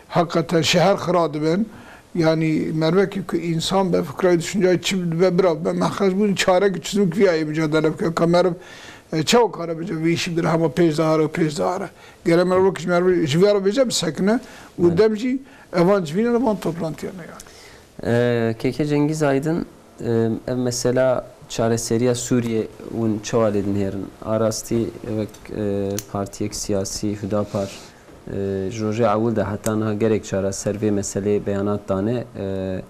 heqeten şeher xira dibin. Yanî mervekî ku însan be, fikra wî, düşüncayê çi dibe, bira be, mexrec bûn çarek çizim ki viyayê mücadele bike. Ka meriv, e, çawa kare bice vî işî bidire hema pêş de hare û pêş de hare. Gere meriv wekî ji meriv ji vîya re bêje bisekine û Belê. dem jî evan civîne li van toplantiya ne yani. Ee, K K Cengiz Aydın, e, ev mesela çareseriya Sûriyê hûn çawa lê dinêrin? A rastî wek, e, partiyek siyasî, Hudapar, e, ji rojê ewil de heta niha gelek cara ser vê meseleyê beyanat dane. E,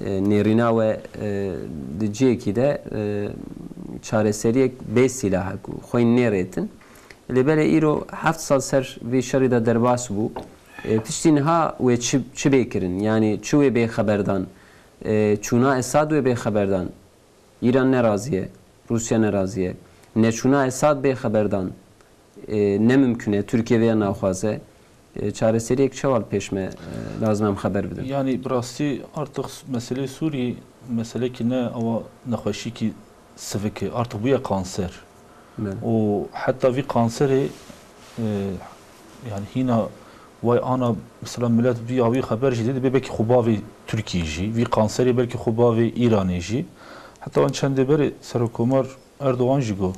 e, nêrîna we, e, di cihekî de, e, çareseriyek bê sîlah e ku xwe nêrêtin. Lê belê îro heft sal ser vê şerî de derbas bû. E, piştî niha wê çi, çi bê kirin? Yanî çi wê bê xeberdan? E, çûna Esad wê bê xeberdan? Îran ne razî ye, Rûsya ne razî ye. Neçûna Esad bê xeberdan, e, ne mimkun e, Tirkiye vê ya naxwaze. E, çareseriyek çawa li pêş me, e, lazim em xeber bidin? Yanî bi rastî artık meselê Sûrî meselekî ne awa nexweşîkî sivik e, artık bûye kanser. Belê. Û heta vî kanserê, e, yani hîna way ana mesela millet vî awî xeber jî dide, belkî xwe bavê Tirkiyê jî, vî kanserê belkî xwe bavê Îranê jî. Heta wan çendê berê Serokkomar Erdogan jî got,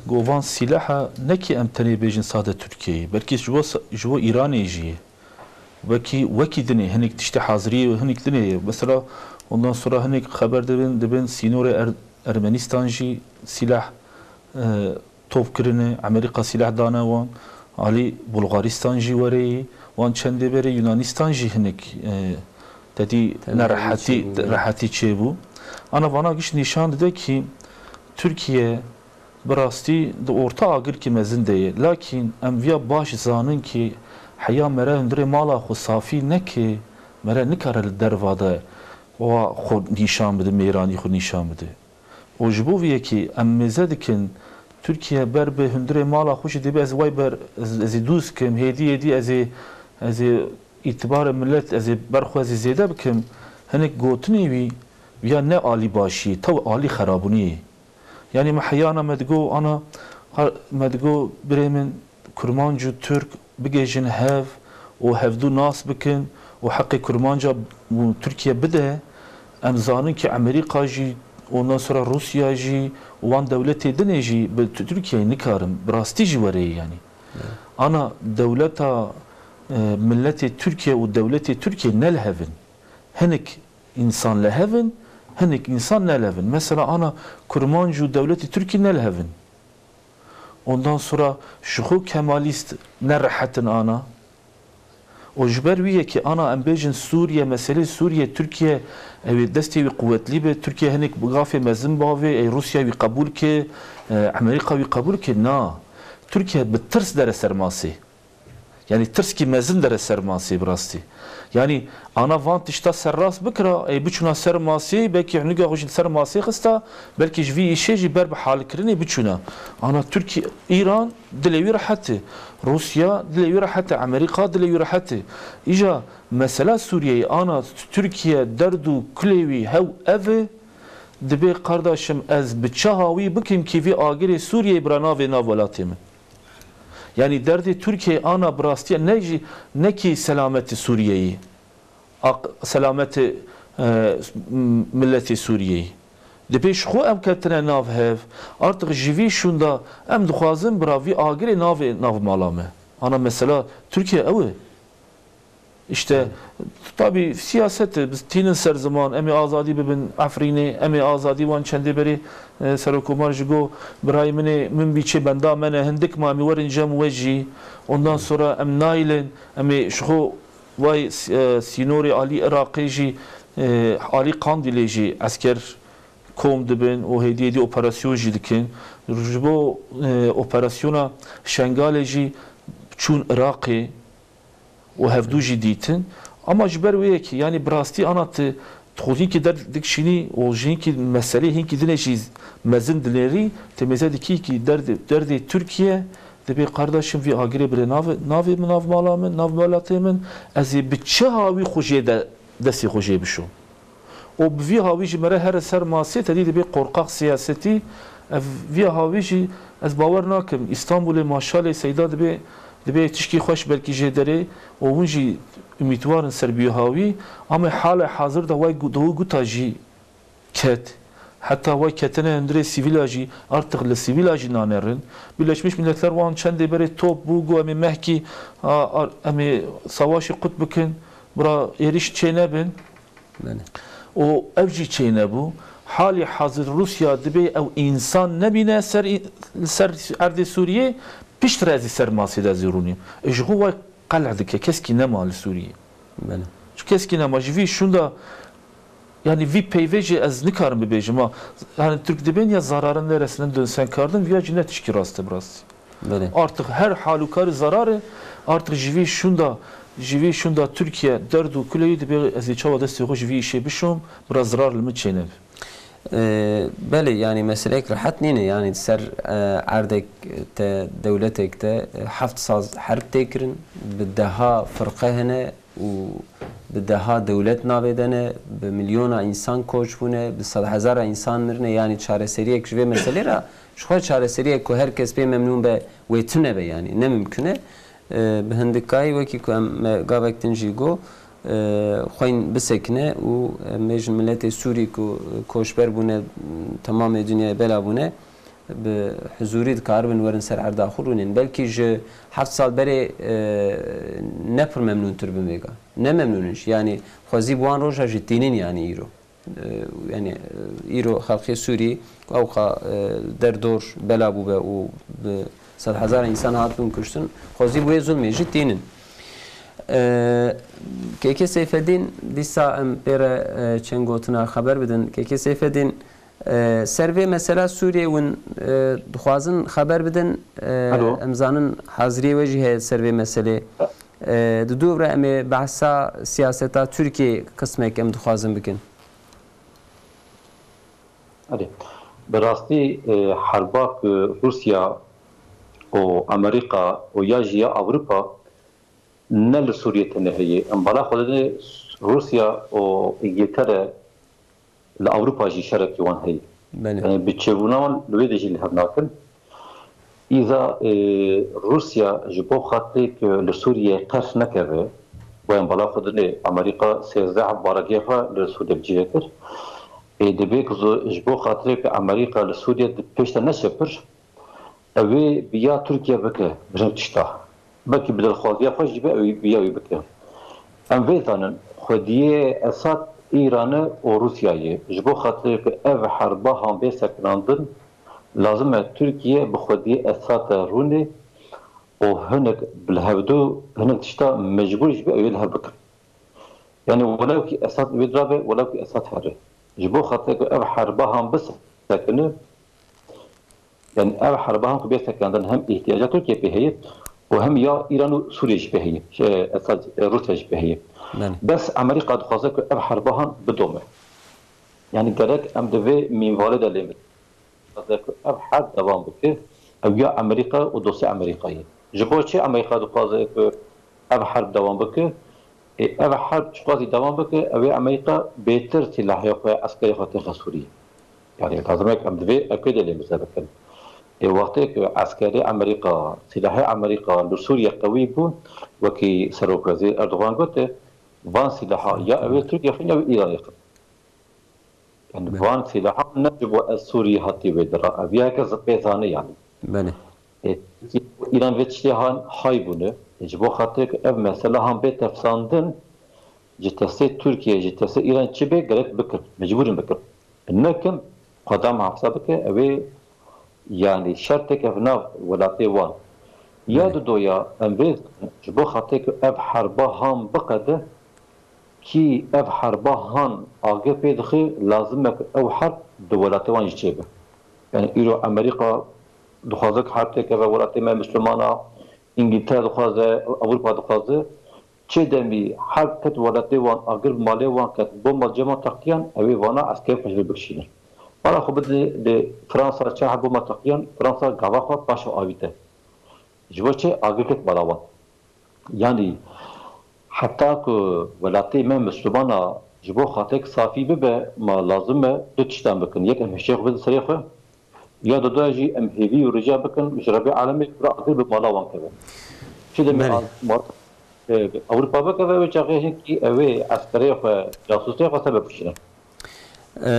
got, van sîlaha nekî em tenê bêjin sade Tirkiyeyê, belkî ji bo sa-, ji bo Îranê jî ye. Wekî, wekî dinê, hinek tiştê haziriyê, hinek dinê ye. Mesela, ondan sonra hinek xeber dibin, dibin sînorê Er-, Ermenistan jî sîlah, e, top kirine, Amerîka sîlah dane wan. Alî Bulgaristan jî were yî. Wan çendê berê Yunanistan jî hinek, e, tedî Tedî nerehetî, çêbû, ya. rehetî çêbû. Ana vana giş nîşan dide kî Tirkiye bi rastî di orta agirkî mezin de ye. Lakîn em viya baş zanin kî heya mere hundirê mala xwe safî neke, mere nikare li derva de wa xwe nîşan bide, mêranî xwe nîşan bide. Û ji bo vê yekê em mêze dikin, Tirkiye ber bi hundirê mala xwe jî dibê ez way ber, ez, ez ê dûz kim, hêdî hêdî ez ê, ez ê îtibarê millet, ez ê ber xwe ez ê zêde bikim. Hinek gotinê wî, ya ne alî başiyê, tew alî xerabûniyê. Yanî me heyana me digo, ana, ha, me digo, birê min, Kurmanc û Tirk bigihêjin hev û hevdû nas bikin û heqê Kurmanca û Tirkiye bide, em zanin ki Amerîka jî, ondan sonra Rûsya jî û wan dewletê dinê jî bi Tu-, Tirkiyeyê nikarin, bi rastî jî were yê yanî. Evet. Ana dewleta, e, miletê Tirkiye û dewletê Tirkiye ne li hev in. Hinek însan li hev in, hinek însan ne li hev in. Mesela ana Kurmanc û dewletê Tirkî ne li hev in. Ondan sonra ji xwe Kemalîst ne rehet in ana. Û ji ber wî yekê ana em bêjin Sûriye, meselê Sûriye, Tirkiye, ew ê destê wî quwetlî be, Tirkiye hinek bi gafê mezin bavê, ey Rûsya wî qebûl ke, e, Amerîka wî qebûl ke, na. Tirkiye bi tirs dere ser masê. Yanî tirskî mezin dere ser masê bi rastî. Yanî ana van tişta serrast bikira, ey biçûna ser masê, belkî hûnika xwe jî li ser masê xista, belkî ji vî îşê jî ber bi halkirinê biçûna. Ana Tirkî-, Îran dilê wî rehet e. Rûsya dilê wî rehet e. Amerîka dilê wî rehet e. Îja mesela Sûriyeyê ana Tirkiye derd û kulê wî hew ev e, dibê qardaşim ez bi çaha wî bikim kî vî agirê Sûriyeyê bira navê nav welatê min. Yanî derdê Tirkiyeyê ana bi rastiya ne jî, ne kî selametê Sûriyeyê, aq-, selametê, e, m-, miletê Sûriyeyê. Dibê ji xwe em ketine nav hev, artık ji vî şûnda em dixwazin bira vî agirê navê nav mala me. Ana mesela Tirkiye ew e. İşte, tabii siyaset e, biz tînin ser ziman, em ê azadî bibin Efrînê, em ê azadî wan çendê berê, e, Serokomar ji go birayê min ê, min bî çê benda me ne, hindik ma em ê werin cem we jî. Ondan sonra em naylin, em ê ji xwe vay s-, e, sînorê alî Iraqê jî, e, alî Qandîlê jî esker kom dibin û hêdî hêdî operasyon jî dikin. Ji bo, e, operasyona Şengalê jî çûn Iraqê û hevdû jî dîtin. Ama ji ber wê yekê, yanî bi rastî ana tu, tu xwe hinkî derdikişînî û ji hinkî meselê hinkî dinê jî mezin dinêrî, tu mêze dikî kî derdê, derdê Tirkiye, dibê qardaşim vî agirê bire nav, navê min, nav mala min, nav welatê min, ez ê bi çi hawî xwe jê de, destê xwe jê bişom. Û bi vî hawî jî mere here ser masê, te dî dibê qorqax siyasetî. Ev vî hawî jî ez bawer nakim. Îstanbulê maşalê Seyda dibê, dibê tişkî xweş belkî jê derê û hûn jî umîtwar in ser bî hawî. Ama hale hazir de way gu-, di guta jî ket. Heta way ketine hundirê sivîla jî, artık li sivîla jî nanerin. Birleşmiş Milletler wan çendê berê top bû, got em ê mehkî, a, a, em ê savaşê qut bikin, bira êrîş çê nebin. Belê. Û ev jî çê nebû. Halî hazir Rûsya dibê ew însan nebîne ser, li ser erdê Sûriyê, piştre ez ê ser masê de ez ê rûnîm. E, ji xwe way qelh dike, keskî nema li Sûriyê. Belê. Çi keskî nema, ji vî şûnda, yanî vî peyvê jî ez nikarim bibêjim, ha. Hani Türk dibên ya zararın neresine dönsen kardın, viya jî ne tişkî rast e bi rastî. Belê. Artık her halûkarî zarar e. Artık ji vî şûnda, ji vî şûnda Tirkiye derd û kuleyî dibe ez ê çawa destê xwe ji vî îşê bişom, bira zarar li min çênebe. Ee, belê, yani meseleyek rehet nîne. Yani ser, e, erdek te, dewletek te, e, heft sal herb tê kirin, bi deha firqe hene û bi deha dewlet navê de ne, bi milyona însan koç bûne, bi sedhezara însan mirine. Yani çareseriyek ji vê meselê re, ji xwe çareseriyek ku her kes pê memnûn be, wê tune be, yani ne mimkun e. E, bi hindikayî wekî ku em, me gavek din jî got, e, xwên bisekine û em bêjin miletê Sûrî ku, e, koçber bûne, temamê dinyayê bela bûne, bi huzûrî dikaribin werin ser erda xwe rûnên. Belkî ji heft sal berê, e, ne pir memnûntir bin vêga. Ne memnûn in jî. Yanî xwezî bi wan roja jî tînin, yanî îro. E, yanî, e, îro xelkê Sûrî ewqa, e, derdor bela bûbe û bi sedhezara însan hatibûn kuştin, xwezî bi wê zulmê jî tînin. E, Kêkê Seyfedîn, dîsa em pê re, e, çend gotina xeber bidin. Kêkê Seyfedîn, e, ser vê mesela Sûriyê hûn, e, dixwazin xeber bidin. E, Alo. Em zanin haziriyê we jî heye ser vê meselê. E, di dû re em ê behsa siyaseta Tirkiyê qismek em dixwazin bikin. Erê, bi rastî, e, herba ku Rûsya û Amerîka û ya jî ya Ewropa ne li Sûriyê tenê heye. Em bala xwe didin Rûsya û Îngiltere li Ewropa jî şerekî wan heye. Belê. Yani bi çêbûna wan li wê de jî li hev nakin. Îza, e, Rûsya ji bo xatirê ku li Sûriyê qerh nekeve, wayên bala xwe dinê Amerîka sêzdeh baregehê xwe li Sûriyê bi cih kir. Ê, divê ku zo-, ji bo xatirê ku Amerîka li Sûriyê di pêş de neçe pir, ew ê bi ya Tirkiye bike, bi hin tişta. Belkî bi dilxwaziya xwe jî be, ew ê bi ya wî bike. Em vê zanin, xwediyê Esad Îran e û Rûsya ye. Ji bo xatirê ku ev herba han bê sekinandin, lazim e Tirkiye bi xwediyê Esad re rûnê û hinek bi li hevdû, hinek tişta mecbûr jî be ew ê li hev bikin. Yani welew ki Esad wê dirabe, welew ki Esad here. Ji bo xatirê ku ev herba han bisekine, yani ev herba han ku bê sekinandin hem îhtiyaca Tirkiye pê heye û hem ya Îran û Sûriye jî pê heye. Şey, Esad, e, Rûsya jî pê heye. Belê. Bes Amerîka dixwaze ku ev herba han bidome. Yani gerek em di vê mînvalê de lê bidin. Dixwaze ku ev herb dewam bike, ew ya Amerîka û dostê Amerîkayê. Ji bo çi Amerîka dixwaze ku ev herb dewam bike? Ê, ev herb çiqasî dewam bike, ew ê Amerîka bêtir sîlahê xwe, eskerê xwe têxe Sûriyê. Yani lazim e em divê ew kê de lê bize bikin. Ê, wextê ku eskerê Amerîka, sîlahê Amerîka li Sûriyê qewî bû, wekî Serokwezîr Erdogan gote, van sîlaha ya ew ê Tirkiye xwîn, ya wê Îranê xwîn. Yani Belê. Van sîlahan ne ji bo ez Sûriyê hatî wê dira. Ev ya ke zipê zane yani. Belê. Ê, Îran vê tiştê han hay bûne. Ê, ji bo xatirê ku ev mesele han bê tefsandin, ji tesê Tirkiye, ji tesê Îran çi bê gerek bikin, mecbûr in bikin. Nekin, Xweda muhafaza bike, ew ê, yanî şertek ev nav welatê wan. Ya Belê. Didoya em vê ji bo xatirê ku ev herba han biqede, kî ev herba han agir pê dixe, lazim e ku ew herb di welatê wan jî çêbe. Yani îro Amerîka dixwaze ku herb têkeve welatê me Mislimana, Îngiltere dixwaze, Ewropa dixwaze. Çê demî herb ket welatê wan, agir bi malê wan ket, bomba cema teqiyan, ew ê vana eskerê xwe ji vir bikişînin. Bala xwe bidin lê Fransa çaha bomba teqiyan, Fransa gava xwe paşa avîte. Ji bo çi? Agir ket mala wan. Yanî heta ku welatê me Mislimana ji bo xatirek safî bibe, ma lazim e du tiştan bikin. Yek em hişê xwe bidin serê xwe, ya dudoya jî em hêvî û rica bikin ji Rebê Alemê ku agir bi mala wan keve. Çi demê Belê. a-, ma-, e, Ewropa bikeve, wê çaxê hinkî ew ê eskerê xwe, casûsê xwe ser bipişîne. E,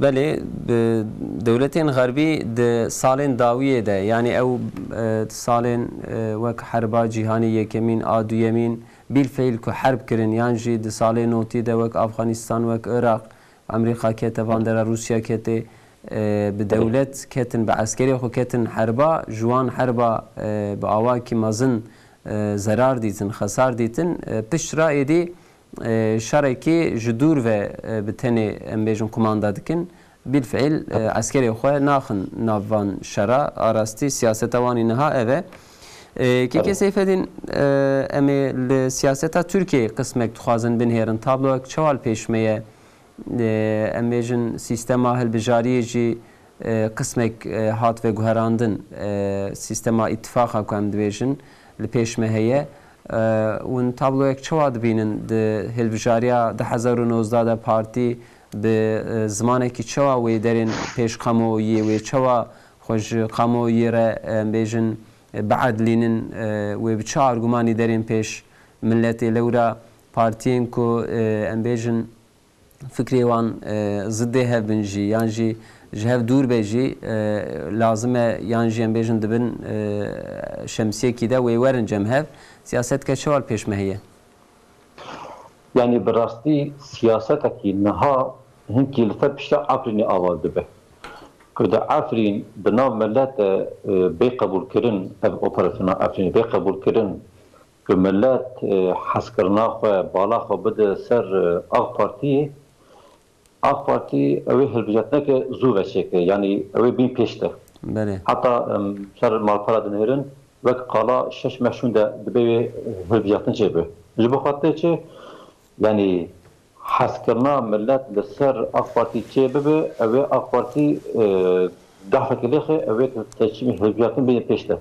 belê, bi dewletên xerbî di salên dawiyê de, yanî ew, e, salên, e, wek Herba Cîhanê Yekemîn, a Duyemîn, bîlfeîl ku herb kirin, yan jî di salê notî de wek Afxanîstan, wek Iraq, Amerîka kete van dera, Rûsya kete, e, bi Belê. dewlet ketin, bi eskerê xwe ketin herba, ji wan herba, e, bi awakî mezin, e, zerar dîtin, xesar dîtin, e, pişt re êdî e, şerekî ji dûr ve, e, bi tenê, em bêjin, qumanda dikin, bilfiil, e, Tabii. eskerê xwe naxin nav van şera. A rastî siyaseta wan î niha ev e. E, Kekê Tabii. Seyfedîn, e, em ê li siyaseta Tirkiyeyê qismek dixwazin binêrin. Tabloyek çawa li pêş me ye? E, em bêjin sîstema hilbijariyê jî e, qismek, e, hat veguherandin, e, sîstema îtifaqa ku em dibêjin li pêş me heye. E, hûn tabloyek çawa dibînin di hilbijariya du hezar û nozdeh de partî bi, e, zimanekî çawa wê derên pêş kamuoyiyê, wê çawa xwe ji kamuoyiyê re, e, em bêjin, e, biedlînin, e, wê bi çi argumanî derên pêş miletê? Lewra partiyên ku, e, em bêjin, fikrê wan, e, zidê hev bin jî, yan jî ji hev dûr be jî, e, lazim e, yan jî em bêjin dibin, e, şemsiyekî de wê werin cem hev. Siyasetke çawa li pêş me heye? Yanî bi rastî siyasetekî niha hinkî li ser pişta Efrînê ava dibe. Ku di Efrîn bi nav milet de, e, bê qebûlkirin, ev operasyona Efrînê bê qebûlkirin, ku milet, e, hezkirina xwe, bala xwe bide ser, e, AK Partiyê, AK Partî ew ê hilbijartineke zû ve çêke, yanî ew ê bîn pêş de. Belê. Heta, em, ser malpera dinêrin, wek qala şeş meh şûnde dibe wê hilbijartin çêbe. Ji bo xatirê çi? Yanî hezkirina milet li ser AK Partî çêbibe, ew ê AK Partî, e, dehfekê lêxe, ew ê seçimê hilbijartin bêne pêş de.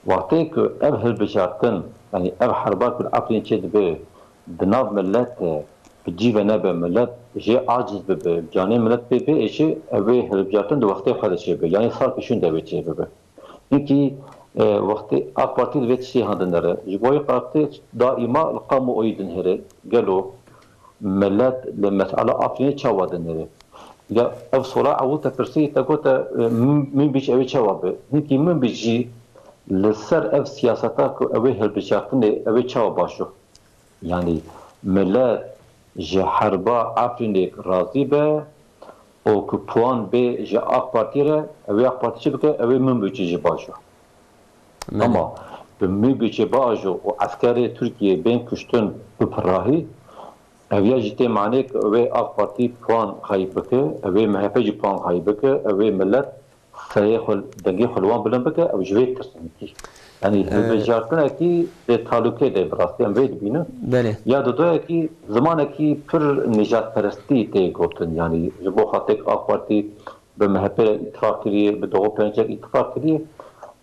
Wextê ku ev hilbijartin, yanî ev herba ku li Efrîn çêdibe, di nav milet de bi cî ve nebe, milet jê aciz bibe, canê milet pê bêêşe, ev ê hilbijartin di wextê xwe de çêbe, yanî sal pêşûn de wê çêbibe. Hinkî, e, wextê AK Partî li vê tiştê han dinere. Ji bo wê qatê daîma li kamuoyî dinêre. Gelo milet li mesela Efrînê çawa dinêre? Ya ev sola ewil te pirsî, te gote, e, Min-, Minbîc ew ê çawa be? Hinkî Minbîc jî li ser ev siyaseta ku ew ê hilbijartinê ew ê çawa baş o? Yanî milet ji herba Efrînê razî be û ku puan bê ji AK Partî re, ew ê AK Partî çi bike? Ew ê Minbicê jî bajo. Belê. Ama bi Minbicê bajo û eskerê Tirkiyê bên kuştin bi pirahî, ev ya jî tê manê ku ew ê AK Partî puan xeyîb bike, ew ê MHP jî puan xeyîb bike, ew ê milet serê xwe, dengê xwe li wan bilind bike, ew ji vê tirsin kî. Yanî Ee, hilbijartinekî di talûkê de bi rastî em vê dibînin. Belê. Ya dudoyekî zimanekî pir nijadperestî tê gotin. Yanî ji bo xatirê AK Partî bi MHP re îtifaq kiriye, bi Doğu Perinçek îtifaq kiriye.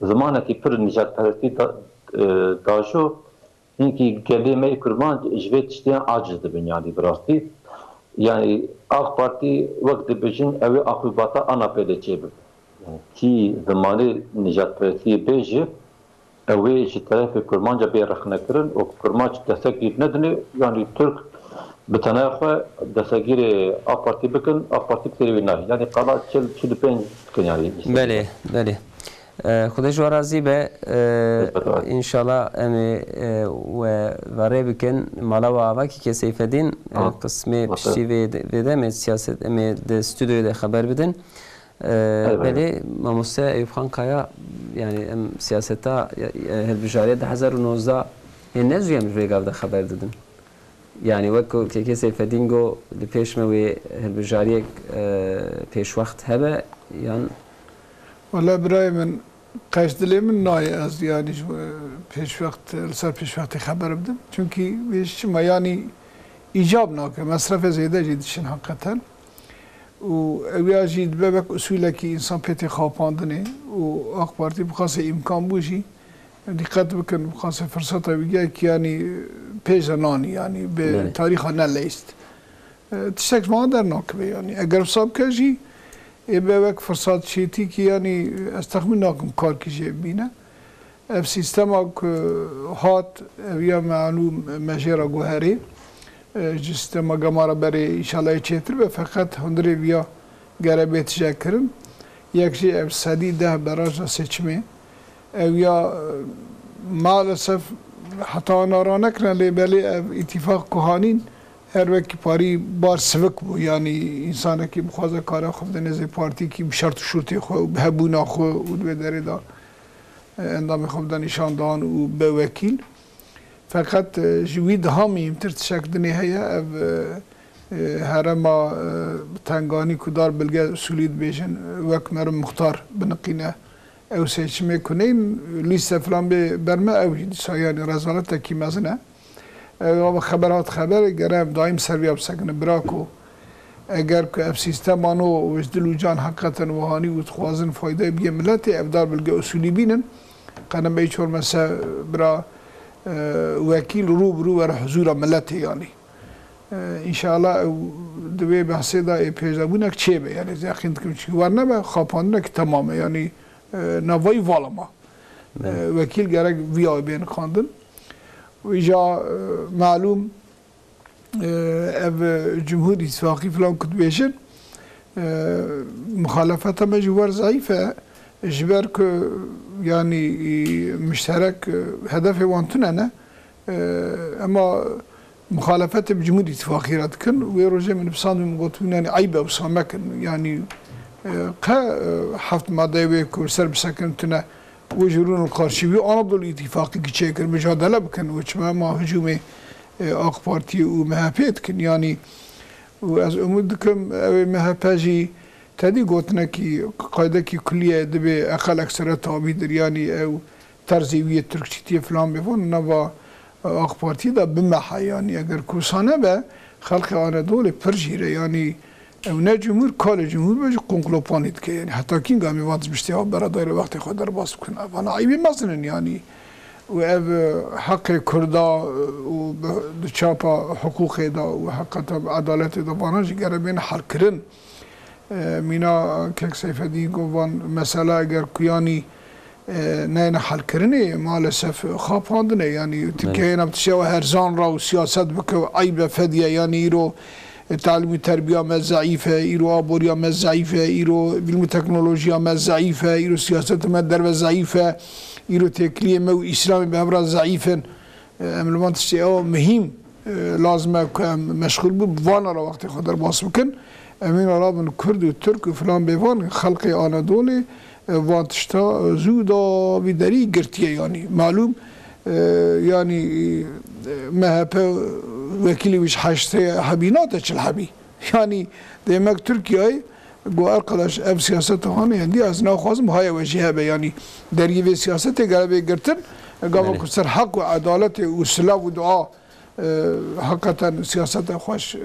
Zimanekî pir nijadperestî da, e, dajo. Hinkî gelê me yê kurmanc ji vê tiştiyan aciz dibin, yanî bi rastî. Yanî AK Partî wek dibêjin ew ê aqûbata ANAP'ê de çêbibe. Yanî kî zimanê nijadperestiyê bêje, ew ê ji terefê kurmanca bê rexnekirin û kurmanc destekî nedinê, yanî Tirk bi tenaya xwe destegîrê AK Partî bikin, AK Partî bi têrê wî nayê. Yanî qala çil, çil û pênc dikin yanî. Belê, belê. E, Xwedê ji we razî be. E, Xizmet we. Înşallah em ê, e, we verê bikin. Mala we ava kî ke Seyfedîn, e, Aha. qismê Aha. piştî vê de, vê de em ê siyaset, em ê di stûdyoyê de xeber bidin. E, Elbette. Belê, mamoste Eyûp Xan Kaya, yani em siyaseta, e, hilbijariya du hezar û nozdeh ê ne zû em ji vê gav de xeber didin. Yani wek ku Kekê Seyfedîn got, li pêş me wê hilbijariyek, e, pêşwext hebe yan? Wele birayê min, qeş dilê min nayê ez yani ji, e, pêşwext, li ser pêşwextê xeber bidim. Çunkî vê ji çima yani îcab nake, mesrefê zêde jî diçin heqeten. Û ew ya jî dibe wek usûlekî însan pê tê xapandinê û AK Partî bixwase îmkan bû jî, dîqet bikin, bixwase firseta wî gel ki yanî pêş de nanî, yanî bi Belê. tarîxa neleyst. E, tiştek ji wan dernakibe yanî. Eger wisa bike jî, ê be wek firsat çêtî ki yanî ez texmîn nakim kar ki jê bibîne. Ev sîstema ku hat, ev ya melûm me jê re guherê, e, ji sîstema gema re berê înşallah yê çêtir be, feqet hundirê viya gere bê tije kirin. Yek jî ev sedî deh beraja seçimê. Ev ya, e, maalesef heta ana ranekirine lê belê ev îtîfaq ku hanîn her wekî parî bar sivik bû. Yanî însanekî bixwaze kare xwe bide nêzê partîkî bi şert û şûrtê xwe û bi hebûna xwe û di wê derê de endamê xwe bide nîşandan û be wekîl. Feqet, e, ji wî daha muhîmtir tişek dinê heye, ev, e, e, herema, e, tenganî ku dar bilge usulî dibêjin, wek meriv muxtar biniqîne. Ew seçimê ku neyên lîste filan bê ber me, ew jî dîsa yanî rezaletekî mezin e. Ew ava xeber hat xeber, gere em daîm ser vîya bisekinin. Bira ku eger ku ev sîstema nû ji dil û can heqeten wihanî û dixwazin faydayê bigê miletê, ev dar bilge usulî bînin. Qenem bey çor mese bira, e, wekîl rû bi rû were huzûra miletê yanî. E, înşallah ew di wê behsê de ê pêşdabûnek çêbe. Yanî ez yaqîn dikim çi war nebe, xapandinekî temam e. Yanî, e, navayî vala ma. E, Evet. Wekîl gerek viya bên xandin. Îja, e, malûm, e, ev, e, Cumhur Îttifaqî filan ku dibêjin, e, muxalefeta me ji wer zayîf e, ji ber ku, yanî, e, muşterek, e, hedefê wan tune ne. E, ema muxalefetê bi Cumhur Îttifaqî re dikin. Wê rojê min nivîsandibû, min gotibû, yanî eyb e wisa mekin. Yanî, e, qe, e, heft madeyê wê ku li ser bisekin tune. Û ji rûn û qarşî wî Anadolu Îtîfaqî çêkir, micadele bikin û çima ma hicûmê, e, AK Partî û M H P dikin. Yanî, û ez umûd dikim, ew ê M H P jî tedî gotinekî, qaydekî kulî ye, dibê eqel eksere tabîdir. Yanî ew terzê wî yê Tirkçîtiyê filan bê van nava, e, AK Partî de bimehe. Yanî eger ku wisa nebe, xelkê Anadolê pir jîr e. Yanî Ew ne cumhur, kalê cumhur be jî komplopanî dike. Yanî heta kînga em ê van tiştê ha bera daîre wextê xwe derbas bikin? Vana eybê mezin in yanî. Û ev, e, heqê Kurda, e, û bi, di çapa hiqûqê de û heqeta bi edaletê de vana jî gere bên helkirin. E, mîna kek Seyfedîn got van mesela eger ku yanî e, neyne helkirinê, maalesef xapandine. Yanî Tirkiye Belê. yena bi tiştê herzan ra û siyaset bike û eyb e, fediye. Yanî îro, e, talim û terbiya me zeîf e, îro aboriya me zeîf e, îro îlm û teknolojiya me zeîf e, îro siyaseta me derve zeîf e, îro têkiliyê me û Îslamê bi hev re zeîf in. E, em li van tiştê ew muhîm e, lazim e ku em meşxûl bû, bi vana re wextê xwe derbas bikin. Em ê rabin Kurd û Tirk û filan bêvan, xelkê Anadolê, e, van tişta, e, zû da vî derî girtiye yanî. Malûm, e, yanî, e, M H P wekîlê wî ji heştê hebî nate çil hebî. Yanî demek Tirkiyeyê got, "Arkadaş, ev siyaseta hane yendî ez naxwazim, haye we jî hebe." Yanî deriyê vê siyasetê gere bê girtin, gava Belê. ku ser heq û edaletê û silav û dua E, heqeten siyaseta xweş, e,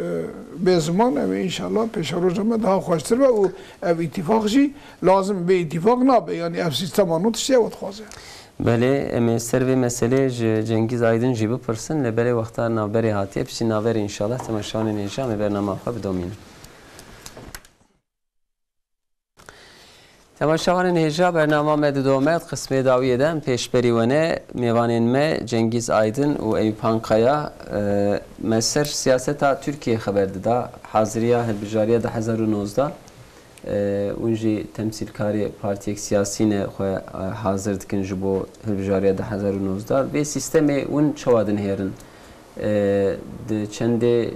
bê ziman, ew ê înşallah pêşeroja me daha xweştir be û ev îtîfaq jî lazim bê îtîfaq nabe. Yanî ev sîstema nû tiştê ew dixwaze. Belê, em ê ser vê meselê ji Cengîz Aydin jî bipirsin, lê berê wexta navberê hatiye, piştî navberê înşallah temaşevanên hêja em ê bernama xwe bidomînin. Temaşevanên hêja, bernama me didome, qismê dawiyê de em pêşberî we ne. Mêvanên me Cengîz Aydin û Eyûp Hankaya, e, me ser siyaseta Tirkiyê xeber dida, haziriya hilbijariya du hezar û nozdeh. E, hûn jî temsîlkarê partiyek siyasî ne xwe, e, hazir dikin ji bo hilbijariya du hezar û nozdeh. Vê sîstemê hûn çawa dinihêrin? E, di çendê, e,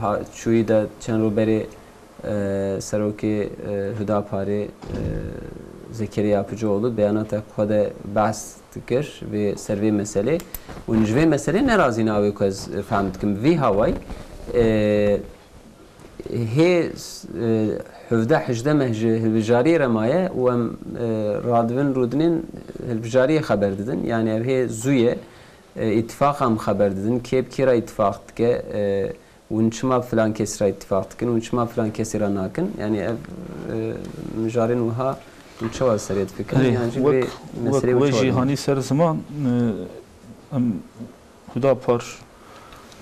ha-, çûyî de çend roj berê, e, serokê, e, Hudaparê, e, Zekeriya Apıcıoğlu beyanata xwe de behs dikir vê, ser vê meselê. Hûn ji vê meselê nerazî ne, wê ku ez fehm dikim. Vî hawayî, e, hê, e, hevdeh hejdeh meh ji hilbijariyê re maye û em, e, radivin rûdinên hilbijariyê xeber didin. Yani ev hê zû ye, e, îtifaq em xeber didin. Kê bi kê re îtifaq dike, e, hûn çima filan kesî re îtifaq dikin, hûn çima filan kesî re nakin? Yani ev, e, mijarên wiha hûn çawa serê difikirin? Erê, Yan jî wek, vê wek meselê wê wê çawa jî dibînin? Hanî ser ziman, e, em Hudapar,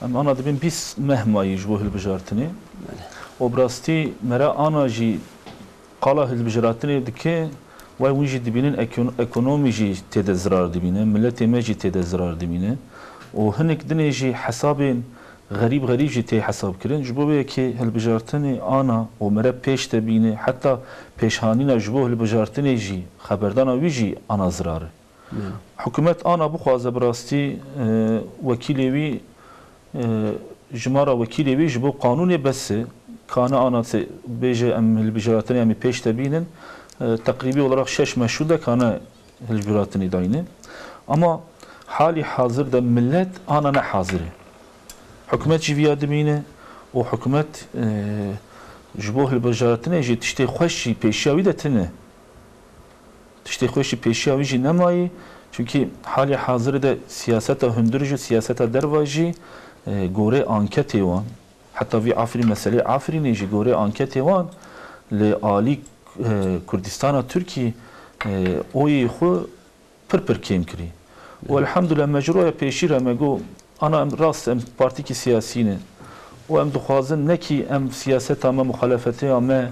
em ana dibên bîst meh mayî ji bo hilbijartinê. Belê. Û bi rastî me re ana jî qala hilbijaratinê dike, way hûn jî dibînin ekon-, ekonomî jî tê de zirar dibîne, miletê me jî tê de zirar dibîne. Û hinek dinê jî hesabên xerîb xerîb jî tê hesab kirin. Ji bo vê yekê hilbijartinê ana û me re pêş de bîne, heta pêşhanîna ji bo hilbijartinê jî, xeberdana wî jî ana zirar e. Belê. Hikûmet ana bixwaze bi rastî, e, wekîlê wî, e, ji me re wekîlê wî ji bo qanûnê bes e. Kane ana se-, bêje em hilbijartinê em ê pêş de bînin. E, teqrîbî olarak şeş meh şû de kane hilbijartinê dayîne. Ama halî hazir de milet ana ne hazir e. Hikûmet jî viya dibîne û hikûmet, e, ji bo hilbijartinê jî tiştê xweş jî pêşiya wî de tine. Tiştê xweş jî pêşiya wî jî nemayî. Çunkî halê hazirê de siyaseta hundir jî, siyaseta derva jî, e, gorê anketê wan, heta vî Efrîn, meselê Efrînê jî gorê anketê wan li alî, e, Kurdistana Tirkî, e, oyê xwe pir pir kêm kirî. Û elhamdulillah me ji roya pêşî re me got, ana em rast em partîkî siyasî ne. Û em dixwazin nekî em siyaseta me, muxalefetiya me,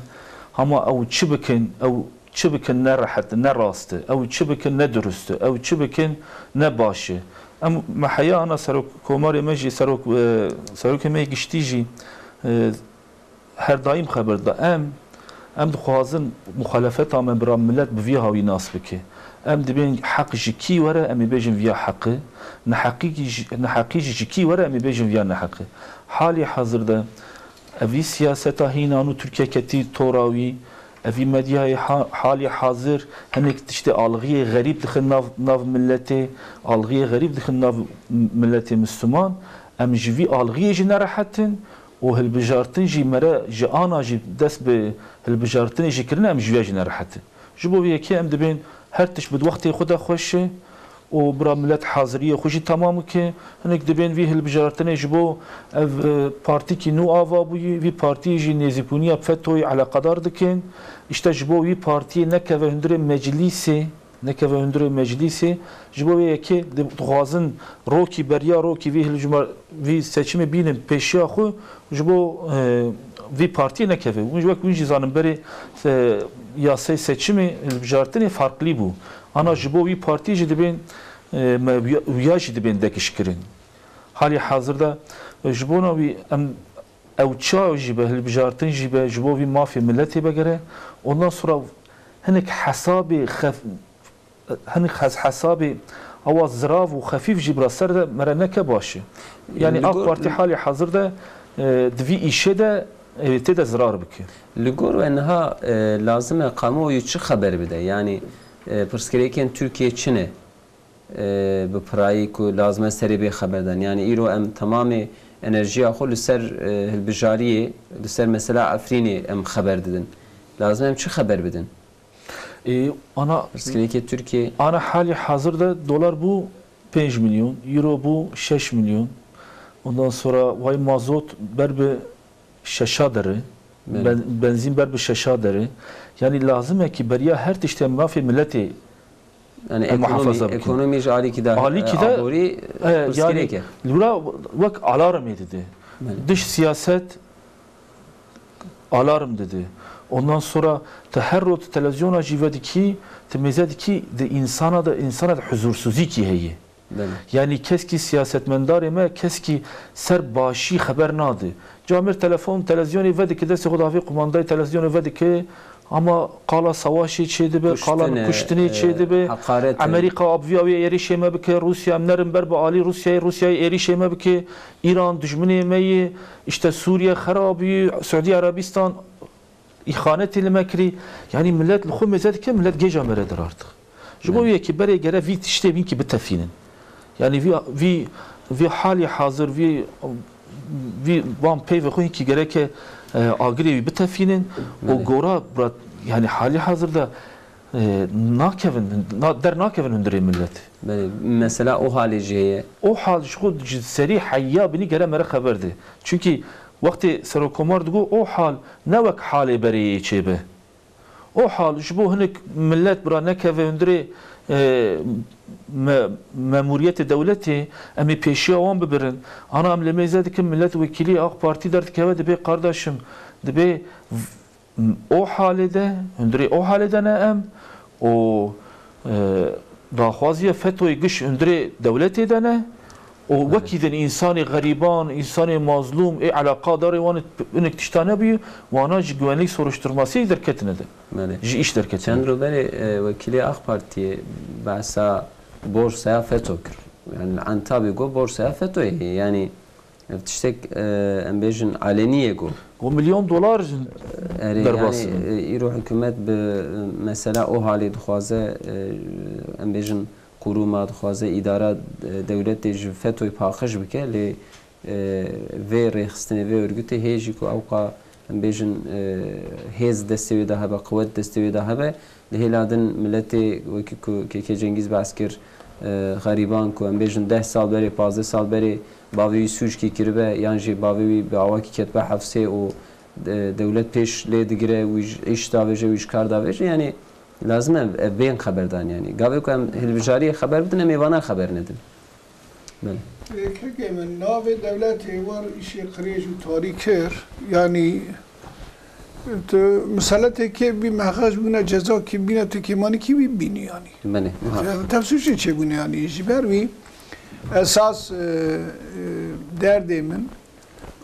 hema ew çi bikin, ew çi bikin ne rehet, ne rast e, ew çi bikin ne durust e, ew çi bikin ne baş e. Em me heya ana serok komarê me jî, serok, e, serokê me yê giştî jî, e, her daîm xeber da. Em, em dixwazin muxalefeta me bira milet bi vî hawî nas bike. Em dibên heq ji kî were, em ê bêjin viya heq e. Neheqî jî, neheqî jî ji kî were, em ê bêjin viya neheq e. Halî hazir de evî siyaseta hîna nû Tirkiye ketî tora wî, evî medyayê ha-, halî hazir hinek tiştê alxiyê xerîb dixin nav, nav miletê, alxiyê xerîb dixin nav m-, miletê Misliman. Em ji vî alxiyê jî nerehet in. Û hilbijartin jî, me re ji ana jî dest bi hilbijartinê jî kirine, em ji vê jî nerehet in. Ji bo vê yekê em dibên her tişt bi wextê xwe de xweş e û bira milet haziriyê xwe jî temam bike. Hinek dibên vî hilbijartinê ji bo ev, e, partîkî nû ava bûyî, vî partiyê jî nêzîkbûniya fetoyê eleqedar dikin. Îşte ji bo wî partiyê nekeve hundirê meclîsê, nekeve hundirê meclîsê, ji bo vê yekê di-, dixwazin rokî beriya rokî vî hilbijmar-, vî seçimê bînin pêşiya xwe, ji bo, e, vî partiyê nekeve. Hûn jî wek hûn jî zanin berê, e, yasayê seçimê, hilbijartinê farklî bû. Ana ji bo wî partiyê jî dibên, e, me wiya, wiya jî dibên dekişkirin. Halî hazir de, e, ji bona wî em ew ça jî be, hilbijartin jî be, ji bo vî mafê miletê vegere. Ondan sonra hinek hesabê xef-, hinek hes-, hesabê awa zirav û xefîf jî bira ser de me re neke baş e. Yani Li AK gor Partî halê hazir de, e, di vî îşê de, e, tê de zirar bike. Li gor we niha, e, lazim e kamuoyu çi xeber bide? Yani, e, pirsgirêkên Tirkiye çi ne? E, bi pirayî ku lazim e serê bê xeberdan. Yani îro em temamê enerjiya xwe li ser, e, hilbijariyê, li ser mesela Efrînê em xeber didin. Lazim e em çi xeber bidin? E, ana, Pirsgirêkê Tirkiye. Ana halî hazir de dolar bû pênc milyon, euro bû şeş milyon. Ondan sonra way mazot ber bi şeşa dere, Belê. ben-, benzîn ber bi şeşa dere. Yani lazim e ki beriya her tiştê mafê miletê Yani em ekonomî, muhafaza bikin. Ekonomî ji alîkî de, Alîkî e, de, aborî, e, pirsgirêk yani, e. Lura wek alarmê dide. Belê. Dış siyaset alarm dide. Ondan sonra te her rot televizyona jî vedikî, te mêze dikî de insana de, insana de huzursuzîkî heye. Belê. Yani keskî siyasetmendarê me, keskî ser başî xeber nade. Camêr telefon, televizyonê vedike, destê xwe davê qumandayê televizyonê vedike, Ama qala savaşê çêdibe, qala kuştinê çêdibe. Amerîka abviya wê êrîşê me bike, Rûsya em nerin ber bi alî Rûsyayê, Rûsyayê êrîşê me bike, Îran dijminê me yê, işte Sûriye xerabî, Suudî Erebîstan îxanetê li me kirî. Yanî millet li xwe mêze dike, millet gêja me re dir artık. Ji bo wê yekî berê gere vî tiştê wînkî bitefînin. Yanî vî, vî, vî halî hazir, vî, vî van peyvê xwe hinkî gereke, e, agirê wî bitefînin û gora bira, yanî halî hazir de, e, nakevin, na, der nakevin hundirê millet. Belê, mesela o halê jê ye. O hal ji xwe ji serî heya binî gere mere xeber de. Çunkî wextê Serokomar digo o hal ne wek halê berê yê çêbe. O hal ji bo hinek millet bira nekeve hundirê, e, me-, memûriyetê dewletê, em ê pêşiya wan bibirin. Ana em lê mêze dikin, millet wekîlî AK Partî derdikeve, dibê qardaşim, dibê v-, o halê de, hundirê o halê de ne em, û, e, daxwaziya FETO'yê giş hundirê dewletê de ne, û wekî din însanê xerîban, însanê mazlûm, ê eleqadarê wan hinek tişta nebûye, wana ji güvenlik soruşturmasiyê derketine de. Belê. Ji îş derketine. Çend roj berê, e, wekîlê AK Partiyê behsa borsaya FETO kir. Yani li Entabê got borsaya FETO'yê. Yani ev tiştek, e, em bêjin aleniyê got. Got milyon dolar derbas, yani, e, îro hikûmet bi, e, mesela o halê dixwaze, e, em bêjin qurûma dixwaze îdara, e, dewletê ji FETO'yê paqij bike, lê, e, vê rêxistinê, vê örgütê hê jî ku ewqa, em bêjin, e, hêz destê wê de hebe, quwet destê wê de hebe, li hêla din miletê wekî ku Kêkê Cengîz behs kir, e, xerîban ku em bêjin deh sal berê, pazdeh sal berê bavê wî sûckî kiribe, yan jî bavê wî bi awakî ketbe hefsê û, e, dewlet pêş lê digire, wî ji îş davêje, wî ji kar davêje, yanî lazim e ev bên xeberdan, yanî gavê ku em hilbijariyê xeber bidin, em ê vana xeber nedin. Belê. Ê, kekê min, navê dewletê war îşê qirêj û tarî kir. Yanî, tu miseletê kê bî, mehxaj bûne, cezakî bîne, tu kêmanîkî wî bînî yanî. Belê. Yanî, tefsûçê çêbûne yanî. Ji ber wî esas, e, e, derdê min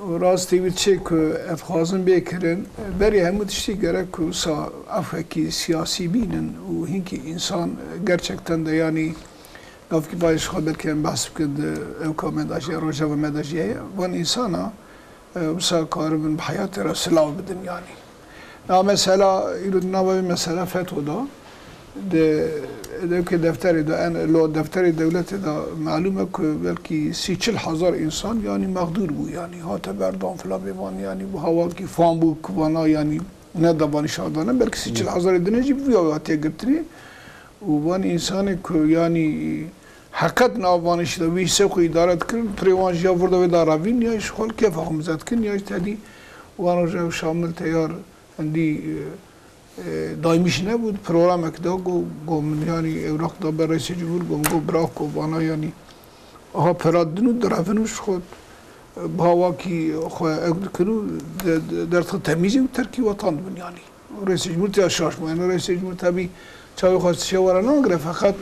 û rastî wî çê ku ev xwazin bê kirin, berî hemû tiştî gerek ku wisa efekî siyasî bînin û hinkî însan gerçekten de yanî Gavkî payê ji xwe belkî em behs bikin di ewka me de jî, rojeva me de jî heye. Van însana, e, wisa karibin bi heyatê re silav bidin yanî. Na mesela, îro di nava vê mesela FETO de, di, di ewkê defterê de, en, lo defterê dewletê de malûm e ku belkî sî çil hezar însan yanî mexdûr bû yanî, hate berdan filan bê van yanî, bi hawakî fan bû ku vana yanî ne da van îşa dane, belkî sî çil hezarê din jî bi vî awê hatiye girtinê. Û van însanê ku yanî heqet nav van îşî de wî hîsê xwe îdare dikirin, pirê wan jî ya vir de wê da revîn, ya ji xwe li kêfa xwe mize dikin, ya jî tedî wan roja ew Şamil Teyar hindî, e, e, daîmî jî nebû, di programekî de got, got min yanî ewraq da ber Reîsê Cumhur, got min got bira, got vana yanî aha pera din û direvin û ji xwe, e, bi hawakî xwe ew dikin û de, de, derdixin temîzî û terkî wetan dibin yanî. Rêsê Cumhurî ya şaş bû. Yani Rêsê Cumhurî tabî çavê xwe tişê were nagire, feqet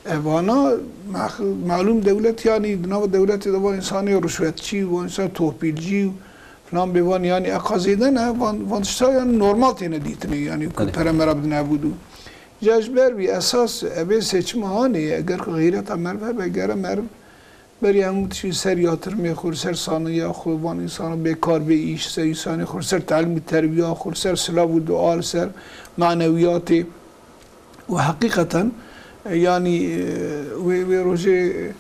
evana mex-, malûm dewlet, yani di nava dewletê de van însanê ruşwetçî, van însan tohpîlcî û filan bê van, yani eqa zêde ne, van, van tişta yani normal têne dîtinê, yani ku Belê. pere me re bidine hebû dû. Ca ji ber vî esas evê seçima hanê, eger ku xeyreta meriv hebe, gere meriv Berî hemû tiştî ser yatirimê xwe, li ser saniya xwe, van însana bêkar bê îş, ser însanê xwe, li ser telim û terbiya xwe, li ser silav û dua, li ser manewiyatê. Û heqîqeten, e, yanî, e, wê, wê rojê, e,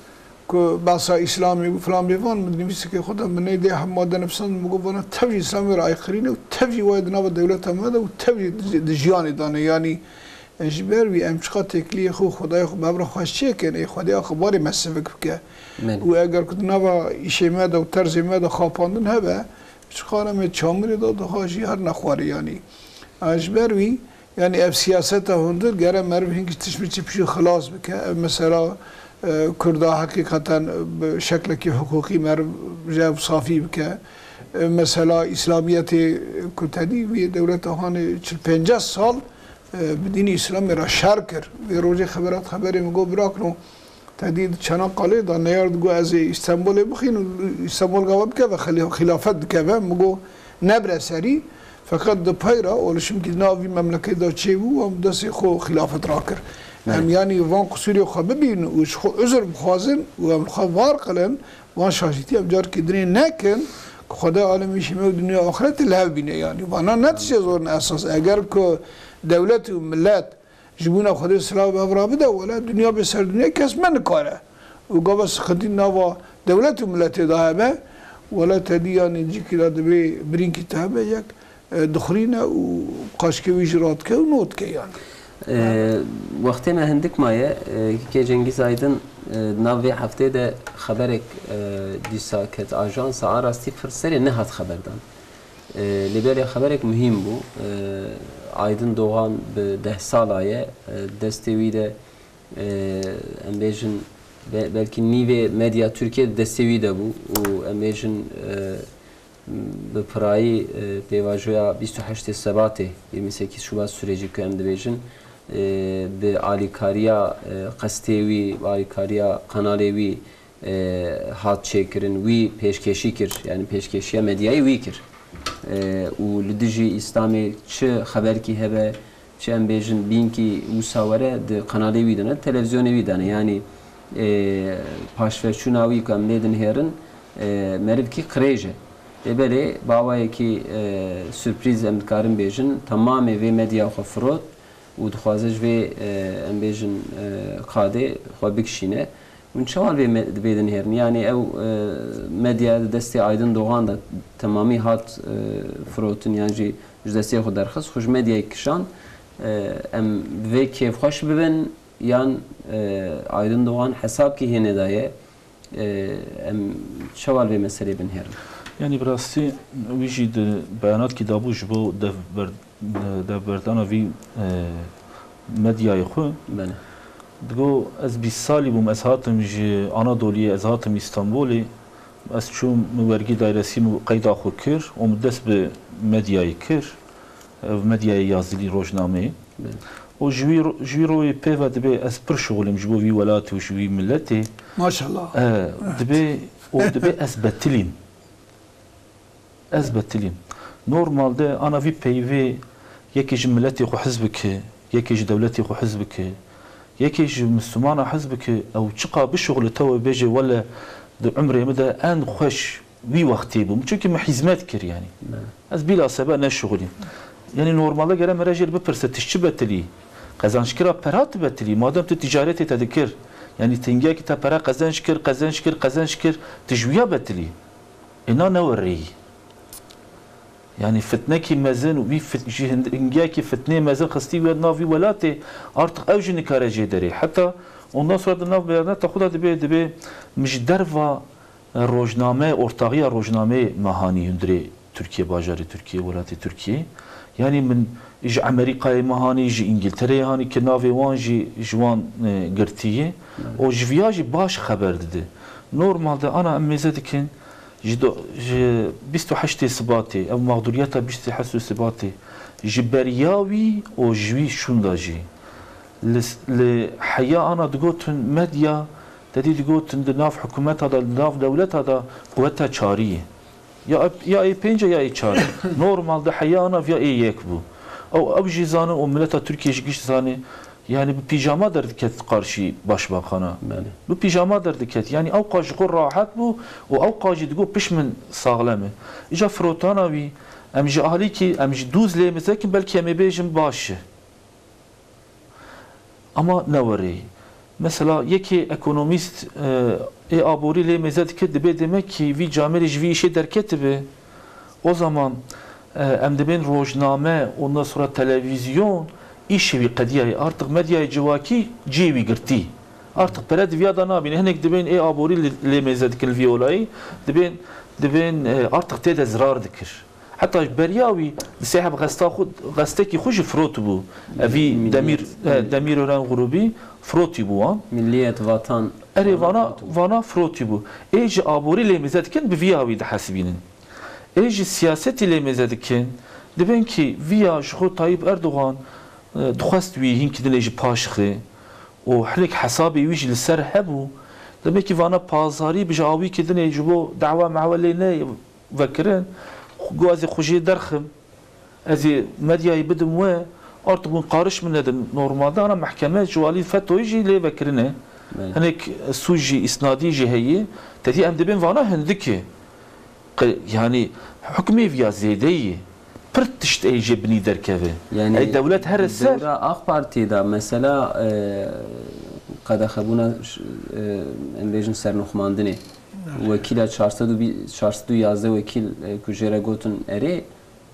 ku behsa Îslamê û filan bê van, min nivîsikê xwe de min neyê dê hema de nivîsand, min got vana tev jî Îslamê re ayqirî ne û tev jî wayê di nava dewleta me de û tev jî di, di jiyanê de ne. Yanî, E, ji ber wî em çiqa têkiliyê xwe û Xwedayê xwe bi hev re xweş çêkin, ê Xwedê axbabarê me sivik bike. Belê. Û eger ku di nava îşê me de û terzê me de xapandin hebe, çiqa em ê çamurê de daha jî her nexwarê yanî. E, ji ber wî, yanî ev siyaseta hundir gere meriv hinkî tişt biçî pişû xilas bike. Ev mesela, e, Kurda heqîqeten bi şeklekî hiqûqî meriv ji ev safî bike. E, mesela Îslamiyetê ku tedî wî dewleta hanê çil pênceh sal e, bi dînî Îslamê re şer kir. Vê rojê xeberat xeberê min got, birakno, te dî di Çanakkale de neyar digot, ez ê Îstanbulê bixînim, Îstanbul gava bikeve, xilî-, xilafet dikeve. Min got, nebire serî. Feqet di pey re olişimkî di nav vî memleketê de çêbû, em destê xwe xilafet rakir. Em, belê, yanî van qisûrê xwe bibînin û ji xwe uzr bixwazin û em xwe var qilin, van şaşîtî em carkî dinê nekin, ku Xwedê alemî şîme û dinya axireti li hev bîne yanî. Vana ne tiştê zor in esas. Eger ku dewlet û millet ji bona Xwedê silav bi hev re bide, wele dinya bê ser dinya kes me nikare. Û gava siqintî nava dewlet û miletê de hebe, wele te dî yanî cîkî de divê birînkî te hebe, yek, e, dixurîne û qaşkê wî jî radike û notike yanî. E, wextê me hindik maye, e, kê Cengîz Aydin, e, nav vê heftê de xeberek, e, dîsa ket ajansa, a rastî pir serê nehat xeberdan. E, lê belê xeberek muhîm bû. E, Aydin Doğan bi deh sala ye. E, destê wî de, e, em bêjin, be-, belkî nîvê medya Tirkiye di destê wî de bû û em bêjin, e, bi pirayî, e, pêvajoya bîst û heştê Sebatê, yirmi sekiz Şubat süreci ku em dibêjin, e, bi alîkariya, e, qestê wî, bi alîkariya kanalê wî, e, hat çêkirin, wî pêşkêşî kir, yanî pêşkêşiya medyayê wî kir. E, û li dijî Îslamê çi xeberkî hebe, çi em bêjin bînkî wisa were di kanalê wî de ne, televîzyonê wî de ne. Yanî, e, paşveçûna wî ku em lê dinihêrin, e, merivkî qirêj e. Lê belê bi awayekî, e, surprîz em dikarin bêjin, temamê vê medya xwe firot û dixwaze ji vê, e, em bêjin, e, qadê xwe bikişîne. Hûn çawa vê me-, vê dinihêrin? Yanî ew, e, medya di destê Aydin Doğan de temamî hat, e, firotin yan jî ji destê xwe derxist, xwe ji medyayê kişand. E, em bi vê kêfxweş bibin yan, e, Aydin Doğan hesabkî hênê daye? E, em çawa li vê meselê binihêrin? Yanî bi rastî wî jî di beyanatki dabû ji bo dev ber-, devberdana vî, e, medyayê xwe. Belê. Digo, ez bîst salî bûm, ez hatim ji Anadoliyê, ez hatim Îstanbulê. Ez çûm, min wergî dayresî min qeyda xwe kir û min dest bi medyayê kir. Ev medyayê yazilî, rojnameyê. Belê. Û ji wî ro-, ji wî royê pê ve dibê ez pir şixulîm ji bo vî welatê û ji wî miletê. Maşallah. E, evet. Dibê, û dibê ez betilîm. Ez betilîm. Normalde ana vî peyvê yekê ji miletê xwe hez bike, yekê ji dewletê xwe hez bike, yekê ji Mislimana hez bike, ew çiqa bişuxulite û bêje, wele di umrê min de en xweş wî wextê bû. Çunkî min hîzmet kir yanî. Ne. Ez bîla sebe neşuxulîm. Yanî normalde gere mere jê re bipirse, tu ji çi betilî? Qezençkira pera tu betilî. Madem tu ticaretê te dikir, yanî tu hingiyekî te pera qezenç kir, qezenç kir, qezenç kir, tu ji wîya betilî. Ê na ne wereyî. Yanî fitnekî mezin, wî fit-, ji hind-, hingiyekî fitnê mezin xistî wî nav vî welatê, artık ew jî nikare jê derê. Heta ondan sonra di nav beyanata xwe de dibê, dibê min ji derva, e, rojname, ortaxiya rojnameyê me hanî hundirê Tirkiye, bajarê Tirkiye, welatê Tirkiye. Yanî min ji Amerîkayê me hanî, ji Îngiltereyê hanî, ki navê wan jî ji wan, e, girtî ye. Evet. Û ji viya jî baş xeber dide. Normalde ana em mêze dikin, Ji do-, ji bîst û heştê Sibatê, ev mexdûriyeta bîst û heştê Sibatê, ji beriya wî û ji wî şûnda jî. Li s-, li heya ana digotin medya, te dî digotin di nav hikûmeta de, di nav dewleta de quweta çarî ye. Ya, ya ê pênc e ya ê çar e. Normalde heya ana viya ê yek bû. Ew, ew jî zanin û mileta Tirkiye jî giş zane. Yanî bi pîjama derdiket qarşî başbakana. Belê. Bi pîjama derdiket. Yanî ewqas ji xwe rahet bû û ewqas jî digot pişt min saxlem e. Îca firotana wî, em ji alîkî, em ji dûz lê mêze dikin, belkî em ê bêjin baş e. Ama ne werê. Mesela yekê ekonomîst, e, ê aborî lê mêze dike, dibê demek ki vî camêrê ji vî îşê derketibe. O zaman, e, em dibên rojname, ondan sonra televîzyon, îşê wî qediyaye. Artık medyayê civakî cihê wî girtî. Artık pere di viya de nabîne. Hinek dibên ê aborî li, lê mêze dikin li vî olayî. Dibên, dibên, e, artık tê de zirar dikir. Heta ji beriya wî di sê heb xesta xwe, xestekî xwe jî firotibû. Evî Milliyet, Demîr, e, Milliyet. Demirören grûbî firotîbû wan. Milliyet, Vatan, Erê, vana vana, firotibû. Vana firotîbû. Ê ji aborî lê mêze dikin, bi viya wî dihesibînin. Ê ji siyasetî lê mêze dikin, dibên kî viya ji xwe Tayyip Erdogan, e, dixwest wî hinkî dinê ji paş xe û hinek hesabê wî jî li ser hebû. Demek ki vana pazarî bi ji awî ki dinê ji bo dawa mawe lê ne vekirin, guazê xwe jê derxim. Ez ê medyayê bidim we, artık hûn qarişmine di normalde, ana mehkeme ji alî FETÖ'yê jî lê vekirine. Belê. Hinek sûc jî, îsnadî jî heye. Tedî em dibên vana hindik e. Qe-, yanî hukmê viya zêde ye. Pir tişt ê jê binî derkeve. Yanî Ey dewlet here ser. Dewra AK Partiyê de mesela, e, qedexebûna ş-, e, em bêjin sernûxmandinê. Wekîla çar sed û bîst, çar sed û yazdeh wekîl, e, ku jê re gotin erê,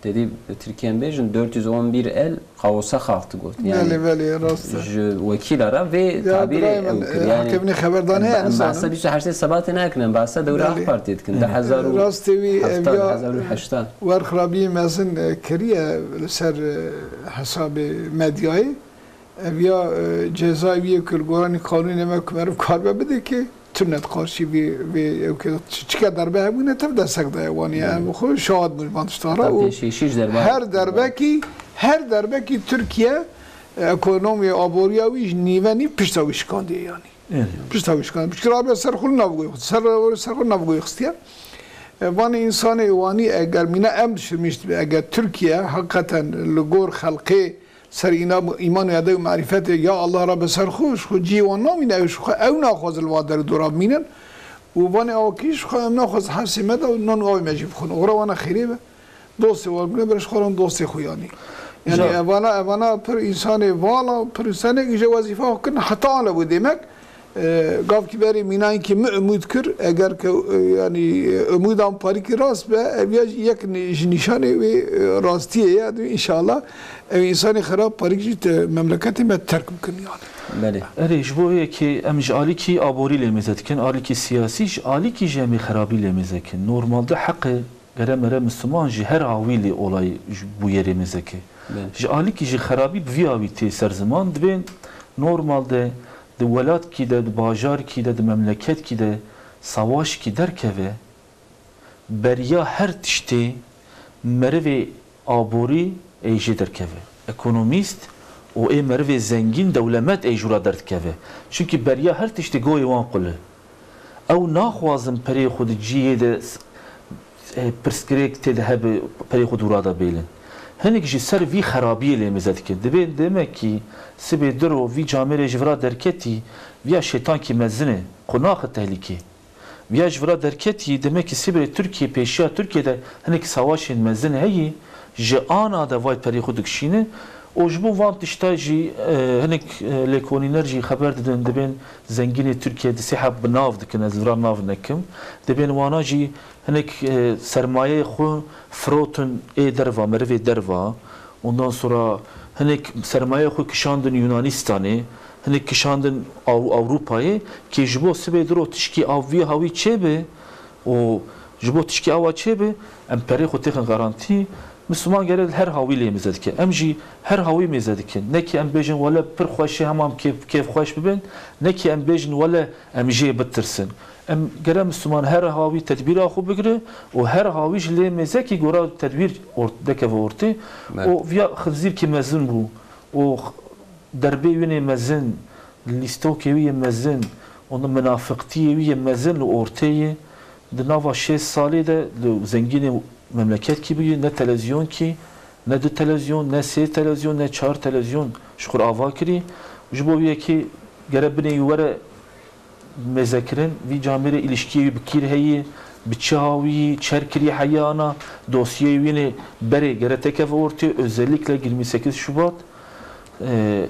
tedî bi Tirkî em bêjin dört yüz on bir el kaosa kalktı got. Yani Belê, belê, rast e. Ji wekîla re vê Ya, tabîrê birayê min, ew kir. e, Yani heke binê xeberdan heye, em, em nizanim. Behsa bîst û heştê Sebatê nakin, em behsa dewra Belê. AK Partiyê dikin. Deh hezar û heft, Rastê wî, ev ya, deh hezar û heşt. Werxirabiyê mezin, e, kiriye li ser, e, hesabê medyayê. Ev ya, e, cezayê wî yê ku li goranî qanûnê me ku meriv karibe bide ki, tune di qarşî vê, vê ew ke çi-, çike derbe hebûne tev destek daye wan. Yani Belê. Em xwe şahid bûn van tiştan re Hatta û pêşî şîş derbe her derbekî, her derbekî Tirkiye, e, ekonomiya aboriya wî ji nîve nîv pişta wî şikandiye yani. Evet. Pişta wî şikandiye. Piştî rabe ser xwe nav goy, ser, ser xwe nav goy xistiye. E, vanê insanê wanî eger mîna em dişirmîşt be, eger Tirkiye hakikaten li gor xelqê ser îna-, îman û edeb û marîfetê ya Allah rabe ser xwe, ji xwe cihê wan namîne, ew ji xwe ew naxwazin li va der û dora bimînin. Û vanê awakî ji xwe em naxwazin hersê me de û nan û awê me jî bixwin. Oxira wana xêrê be. Dostê wan bine, ber ji xwe ran dostê xwe yanî. Yani Ca- evana, evana pir insanê vala, pir insanê îje wezîfa xwe kirin, heta ana bû demek. E, gavkî berê mînayekî min umûd kir, eger ke, e, yani, e, umûdan parîkî rast be, ev ya yek ni-, ji nîşanê wê, e, rastiyê ye, dibê înşallah ev însanê xerab parîk jî te memleketê me terk bikin yani. Belê. Erê, ji bo yekê em ji alîkî aborî lê mêze dikin, alîkî siyasî, ji alîkî jî em ê xerabî lê mêze dikin. Normalde heqe Gere mere Misliman ji her hawî lê olay ji bûyerê mêze ke. Belê. Ji alîkî jî xerabî bi vî hawî tê ser ziman, divê normal de di welatkî de, di bajarkî de, di memleketkî de savaşkî derkeve, beriya her tiştê merivê aborî ê jê derkeve. Ekonomîst û ê merivê zengîn, dewlemet ê ji wira derdikeve. Çimkî beriya her tiştê goyê wan qul e. Ew naxwazin perê xwe di cihê de s-, e, pirsgirêk tê de hebe, perê xwe di wira de bêlin. Hinek jî ser vî xerabiyê lê mêze dikin. Dibên demekî sibê diro vî camêrê ji vira derketî, viya şêtankî mezin e, xwe naxe tehlîkê. Viya ji vira derketî, demekî sibê Tirkiye, pêşiya Tirkiye de hinek savaşên mezin heyî, ji ana de vay perê xwe dikişîne û ji bo van tişta jî, e, hinek, e, lêkolîner jî xeber didin, dibên zengînê Tirkiye di sê heb bi nav dikin, ez vira nav nekim. Dibên wana jî hinek, e, sermayeyê xwe firotin ê derva, merivê derva. Ondan sonra hinek sermayeyê xwe kişandin Yunanistanê, hinek kişandin Aw-, Ewropayê, kê ji bo sibê diro tişkî av vî hawî çêbe û ji bo tişkî awa çêbe, em perê xwe têxin garantî. Misliman gere her hawî lê mêze dike. Em jî her hawî mêze dikin. Ne ki em bêjin, wele pir xweş e, hema em kêf, kêfxweş bibin, ne ki em bêjin, wele em jê bitirsin. Em gere Misliman her hawî tedbîra xwe bigire û her hawî ji lê mêzekî gora tedbîr ort-, dekeve ortê. Belê. Û viya xinzîrkî mezin bû û x-, derbê wî yê mezin, lîstokê wî yê mezin, onda minafiqtiyê wî yê mezin li ortê ye. Di nava şêst salê de li zengînê memleketkî bûyî, ne televîzyonkî, ne du televîzyon, ne sê televîzyon, ne çar televîzyon ji xwe ava kirî. Ji bo wî yekê gere binê wî were mêzekirin, vî camêrê îlişkiyê wî bi kî re heye, bi çi hawî, çer kirî heyana, dosyeyê wî yê berê gere tekeve ortê, özellikle yirmi sekiz Şubat, e,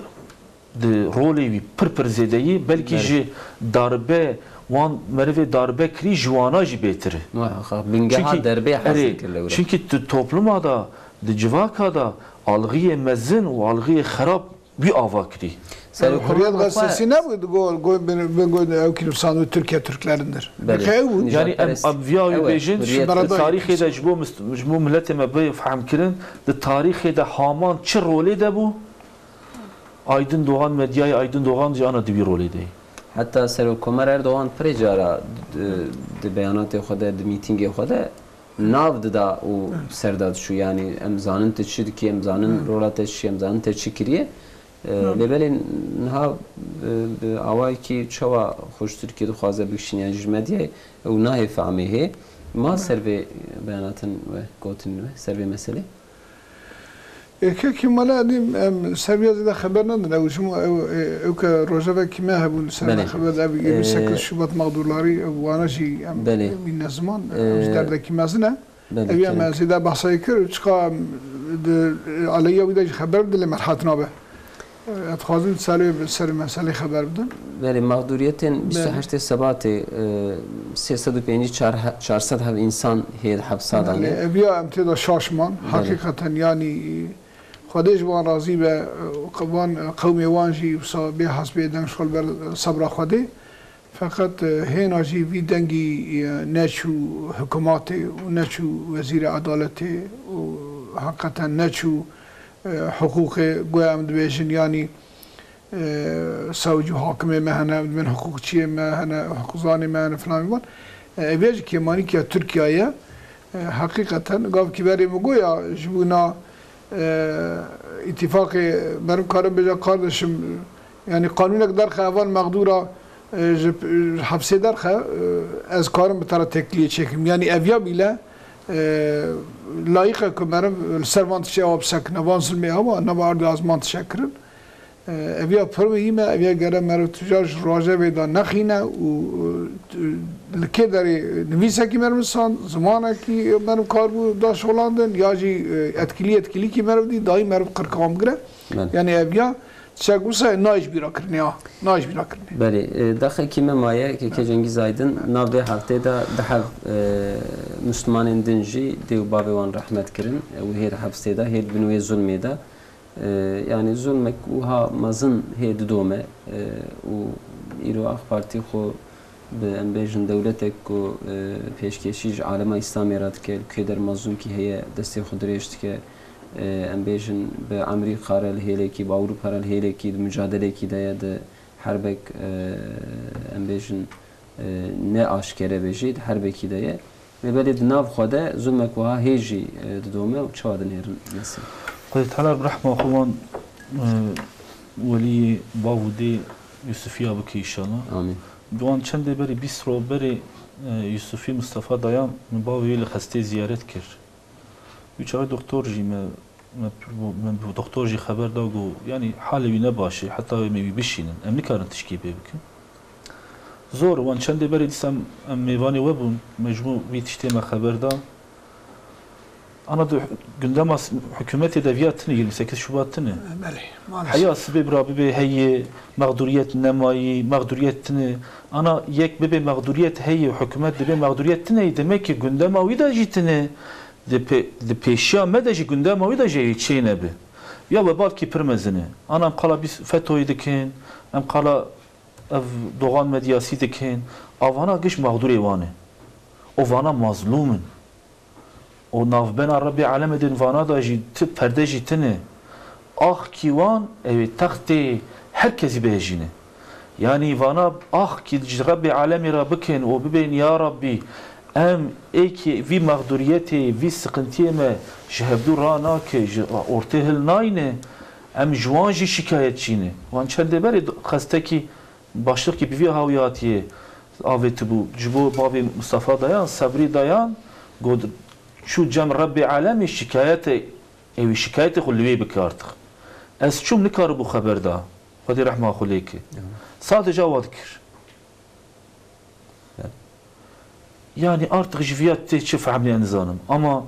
di rolê wî pir pir zêde yî, belkî Belê. ji darbe, wan merivê darbe kirî ji wana jî bêtir e. Muhakkak, bingeha Çimkî, derbê erê, hasil kir li wir. Çimkî tu topluma da, di civaka da algiyê mezin û algiyê xerab wî ava kirî. Serokkomarê Hurriyet Xwe gazetesi ne bû? Go, go, go, go, ew ki nivîsandî Türkiye Türklerindir. Belê. Peki ew bû? Yani em, Nijadperest. Em viya wî Ew e, bêjin, Hurriyet. Di tarîxê de ji bo mis-, ji bo miletê me bê fehm kirin, di tarîxê de Haman çi rolê de bû? Aydın Doğan, medyayê Aydın Doğan jî ana di wî rolê de ye. Heta Serokkomer Erdogan pirê cara di, di beyanatê xwe de, di mîtîngê xwe de nav dida û ser de diçû. Yanî em zanin tu çi dikî, em zanin rola te çi, em zanin te çi kiriye. E, lê belê niha, e, bi awayekî çawa xwe ji Tirkiyê dixwaze bikişîne, yan jî ji medyayê ew nahê fehmê hê. Ma ser vê beyanatin we gotin we, ser vê meselê? E, kekî mala edî em ser vê zêde xeber nedin. Ew ji min, ew, e, ew ke rojevekî me hebûn, ser Belê. me xeber de, ev E, yirmi sekiz Şubat mağdurları, ew wana jî em Belê. mîne ziman, ew ji E, derdekî mezin e. Belê, Ev ya me kerem. zêde behsa kir, çiqa em di, e, aleyya wî de jî xeber bidin, lê merhat nabe. E, ez dixwazim serê, ser meselê xeber bidin. Belê, mağduriyetên Belê. bîst û heştê Sebatê, e, sê sed û pêncî çar he-, çar sed hev însan hê di hepsa Belê, danê. ev ya em tê de şaş man. Belê. Heqîqeten, yanî, Xwedê ji wan razî be, e, van, e, qewmê wan jî wisa bê hesbê deng ji xwe li ber sebra Xwedê. Feqet, e, hêna jî vî dengî, e, neçû hikûmatê û neçû wezîrê edaletê û heqeten neçû, e, hiqûqê, goya em dibêjin, yanî, e, sewc û hakimê me hene, em dibên hiqûqçiyê me hene, hiqûqzanê me hene, filan wan. E, ev ya jî kêmanîkiya Tirkiye ye. E, heqîqeten gavkî berê min goya ji bo na, e, îtîfaqê meriv karin bêje, kardeşim, yanî qanûnek derxe evan mexdûra, e, ji, ji hepsê derxe, e, ez karim bi te re tekliyê çêkim. Yanî ev ya bîle, e, layîq e ku meriv li ser van tiştê ewa bisekine, van zilmê ewa, nava erdê azman tişe kirin. E, ev ya pir muhîm e, ev ya gere meriv tujar ji rojevê de nexîne û, e, li kê derê nivîsekî meriv nisan, zimanekî meriv kar bû da şolandin, ya jî, e, etkilî etkilîkî meriv dî, dayî meriv qirkam gire. Belê. Yanî ev ya çek wisa nayê ji bîra kirinê ha. Nayê ji bîra kirinê. Belê, e, daxekî me maye, keke Cengîz Aydin, nav vê heftê de du heb, e, Muslimanên din jî dê û bavê wan rehmet kirin. E, û hê di hepsê de, hê di bin wê zulmê de. E, yanî zulmek wiha mezin hê didome, e, û îro AK Partî xwe bi, em bêjin, dewletek ku, e, pêşkêşî ji alema Îslamê re dike, li ku hêder mazlûmkî heye, destê xwe dirêj dike, e, em bêjin, bi Amerîka re li hêlekî, bi Ewropa re li hêlekî, di mucadelekî de ye, di herbek, e, em bêjin, e, ne aşkere be jî, di herbekî de ye. Lê belê di nav xwe de zulmek wiha hê jî, e, didome û çawa dinêrin Nesîm? Xwedê Teala bi rehma xwe wan, e, weliyê bav û dê Yusufiya bike înşallah. Amîn. Di wan çendê berî bîst roj berê, e, Yusufî Mistefa Dayan min bavê wî li xestê ziyaret kir. Wî çaxê doktor jî me, me, me bi doktor jî xeber da, got, yanî halê wî ne baş e, heta wê me wî bişînin. Em nikarin tişkî pê bikin. Zor, wan çendê berê dîsa em, em mêvanê we bûn, me ji bo vî tiştê me xeber da. Ana di gundema s-, hikûmetê de viya tine, yirmi sekiz Şubat tine. Belê, maalesef. Heya sibê bira bibê heyê, mexduriyet nemayî, mexduriyet tine. Ana yek bibê mexduriyet heyê, hikûmet dibê mexduriyet tine, demek ki gundema wî de jî tine. Di pê-, di pêşiya me de jî gundema wî de jî çê nebe. Ya we bavkî pir mezin e. Ana em qala bîs fetoyê dikin, em qala ev doxan medyasî dikin. A vana giş mexdûrê wan e. O vana mazlûm in. O navbena Rebbê Alemê din vana da jî ti perde jî tine. Axkî wan ew ê textê her kesî bihejîne. Yanî vana axkî ji Rebbê Alemê re bikin û bibên, ya Rabbî, em êkê vî mexdûriyetê, vî siqintiyê me ji hevdû ranake, ji ortê hil nayne, em ji wan jî şikayetçî ne. Wan çendê berê xestekî başlixkî bi vî hawî hatiye avêtibû. Ji bo bavê Mustafa Dayan, Sebrî Dayan, got, çû cem Rebbê Alemê şikayete, ewî şikayetê xwe li wê bike artık. Ez çûm nikaribû xeber da. Xwedê rehma xwe lê ke. Ya. Sadece awa dikir. Ya. Yani artık ji viya tê çi fehmê nizanim. Ama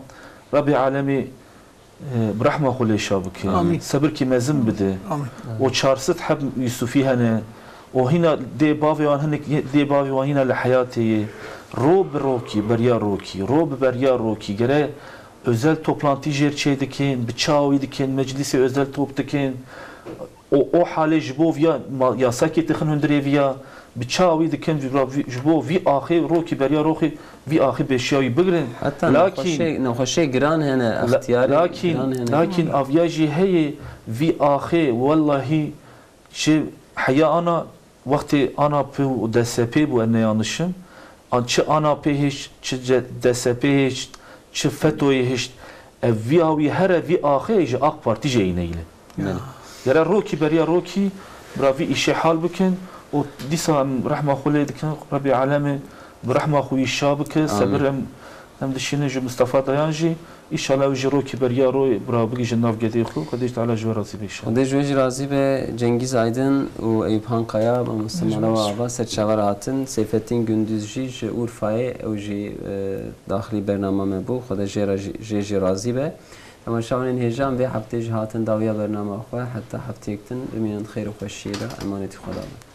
Rebbê Alemê, e, bi rehma xwe lê şa bike. Amîn. Sebirkî mezin bide. Amîn. O çar sed heb Yusufî hene. O hîna dê bavê wan hinek, dê bavê wan hîna li heyatê ye. Ro bi rokî, beriya rokî, ro bi beriya rokî. Gere özel toplantî jêr çê dikin, bi çawî dikin, meclîsê özel top dikin. O, o halê ji bo viya ma-, yasakê tixin hundirê viya, bi çawî dikin, ji bo vî, ji bo vî axê rokî beriya roxê vî axê pêşiya wî bigirin. Heta Lakîn, nexweşê-, nexweşê giran hene, la-, extiyarê lakîn, giran hene. lakîn aviya jî heye vî axê, wellahî, çi heya ana, wextê ana pê û D S P bû, ez neyanişim, an çi ana pê hêş, çi ce-, D S P hêş, çi fetoyê hêşt, ev vî awî here vî axê ji AK Partî jî ey neyle. Belê. Gere rokî beriya rokî bira vî îşê hal bikin û dîsa em rehma xwe lê dikin, Rebî Alemê bi rehma xwe wî şa bike, Amîn. sebir em, em dişînin ji Mistefa Dayan jî, Înşallah ew jî rokî beriya roy bira bigihîje nav gedê xwe. Xwedê ji Teala ji we razî be înşallah. Xwedê ji we jî razî be. Cengîz Aydin û Eyûp Han Kaya, mamoste Mala û Ava ser çava re hatin. Seyfettin Gündüz jî ji Urfayê, ew jî, e, daxilî bernama me bû. Xwedê jê re jî, jê jî razî be. Temaşevanên hêja, em vê heftê jî hatin dawiya bernama xwe. Heta hefteyek din bimînin xêr û xweşiyê de. Emanetî Xweda bin.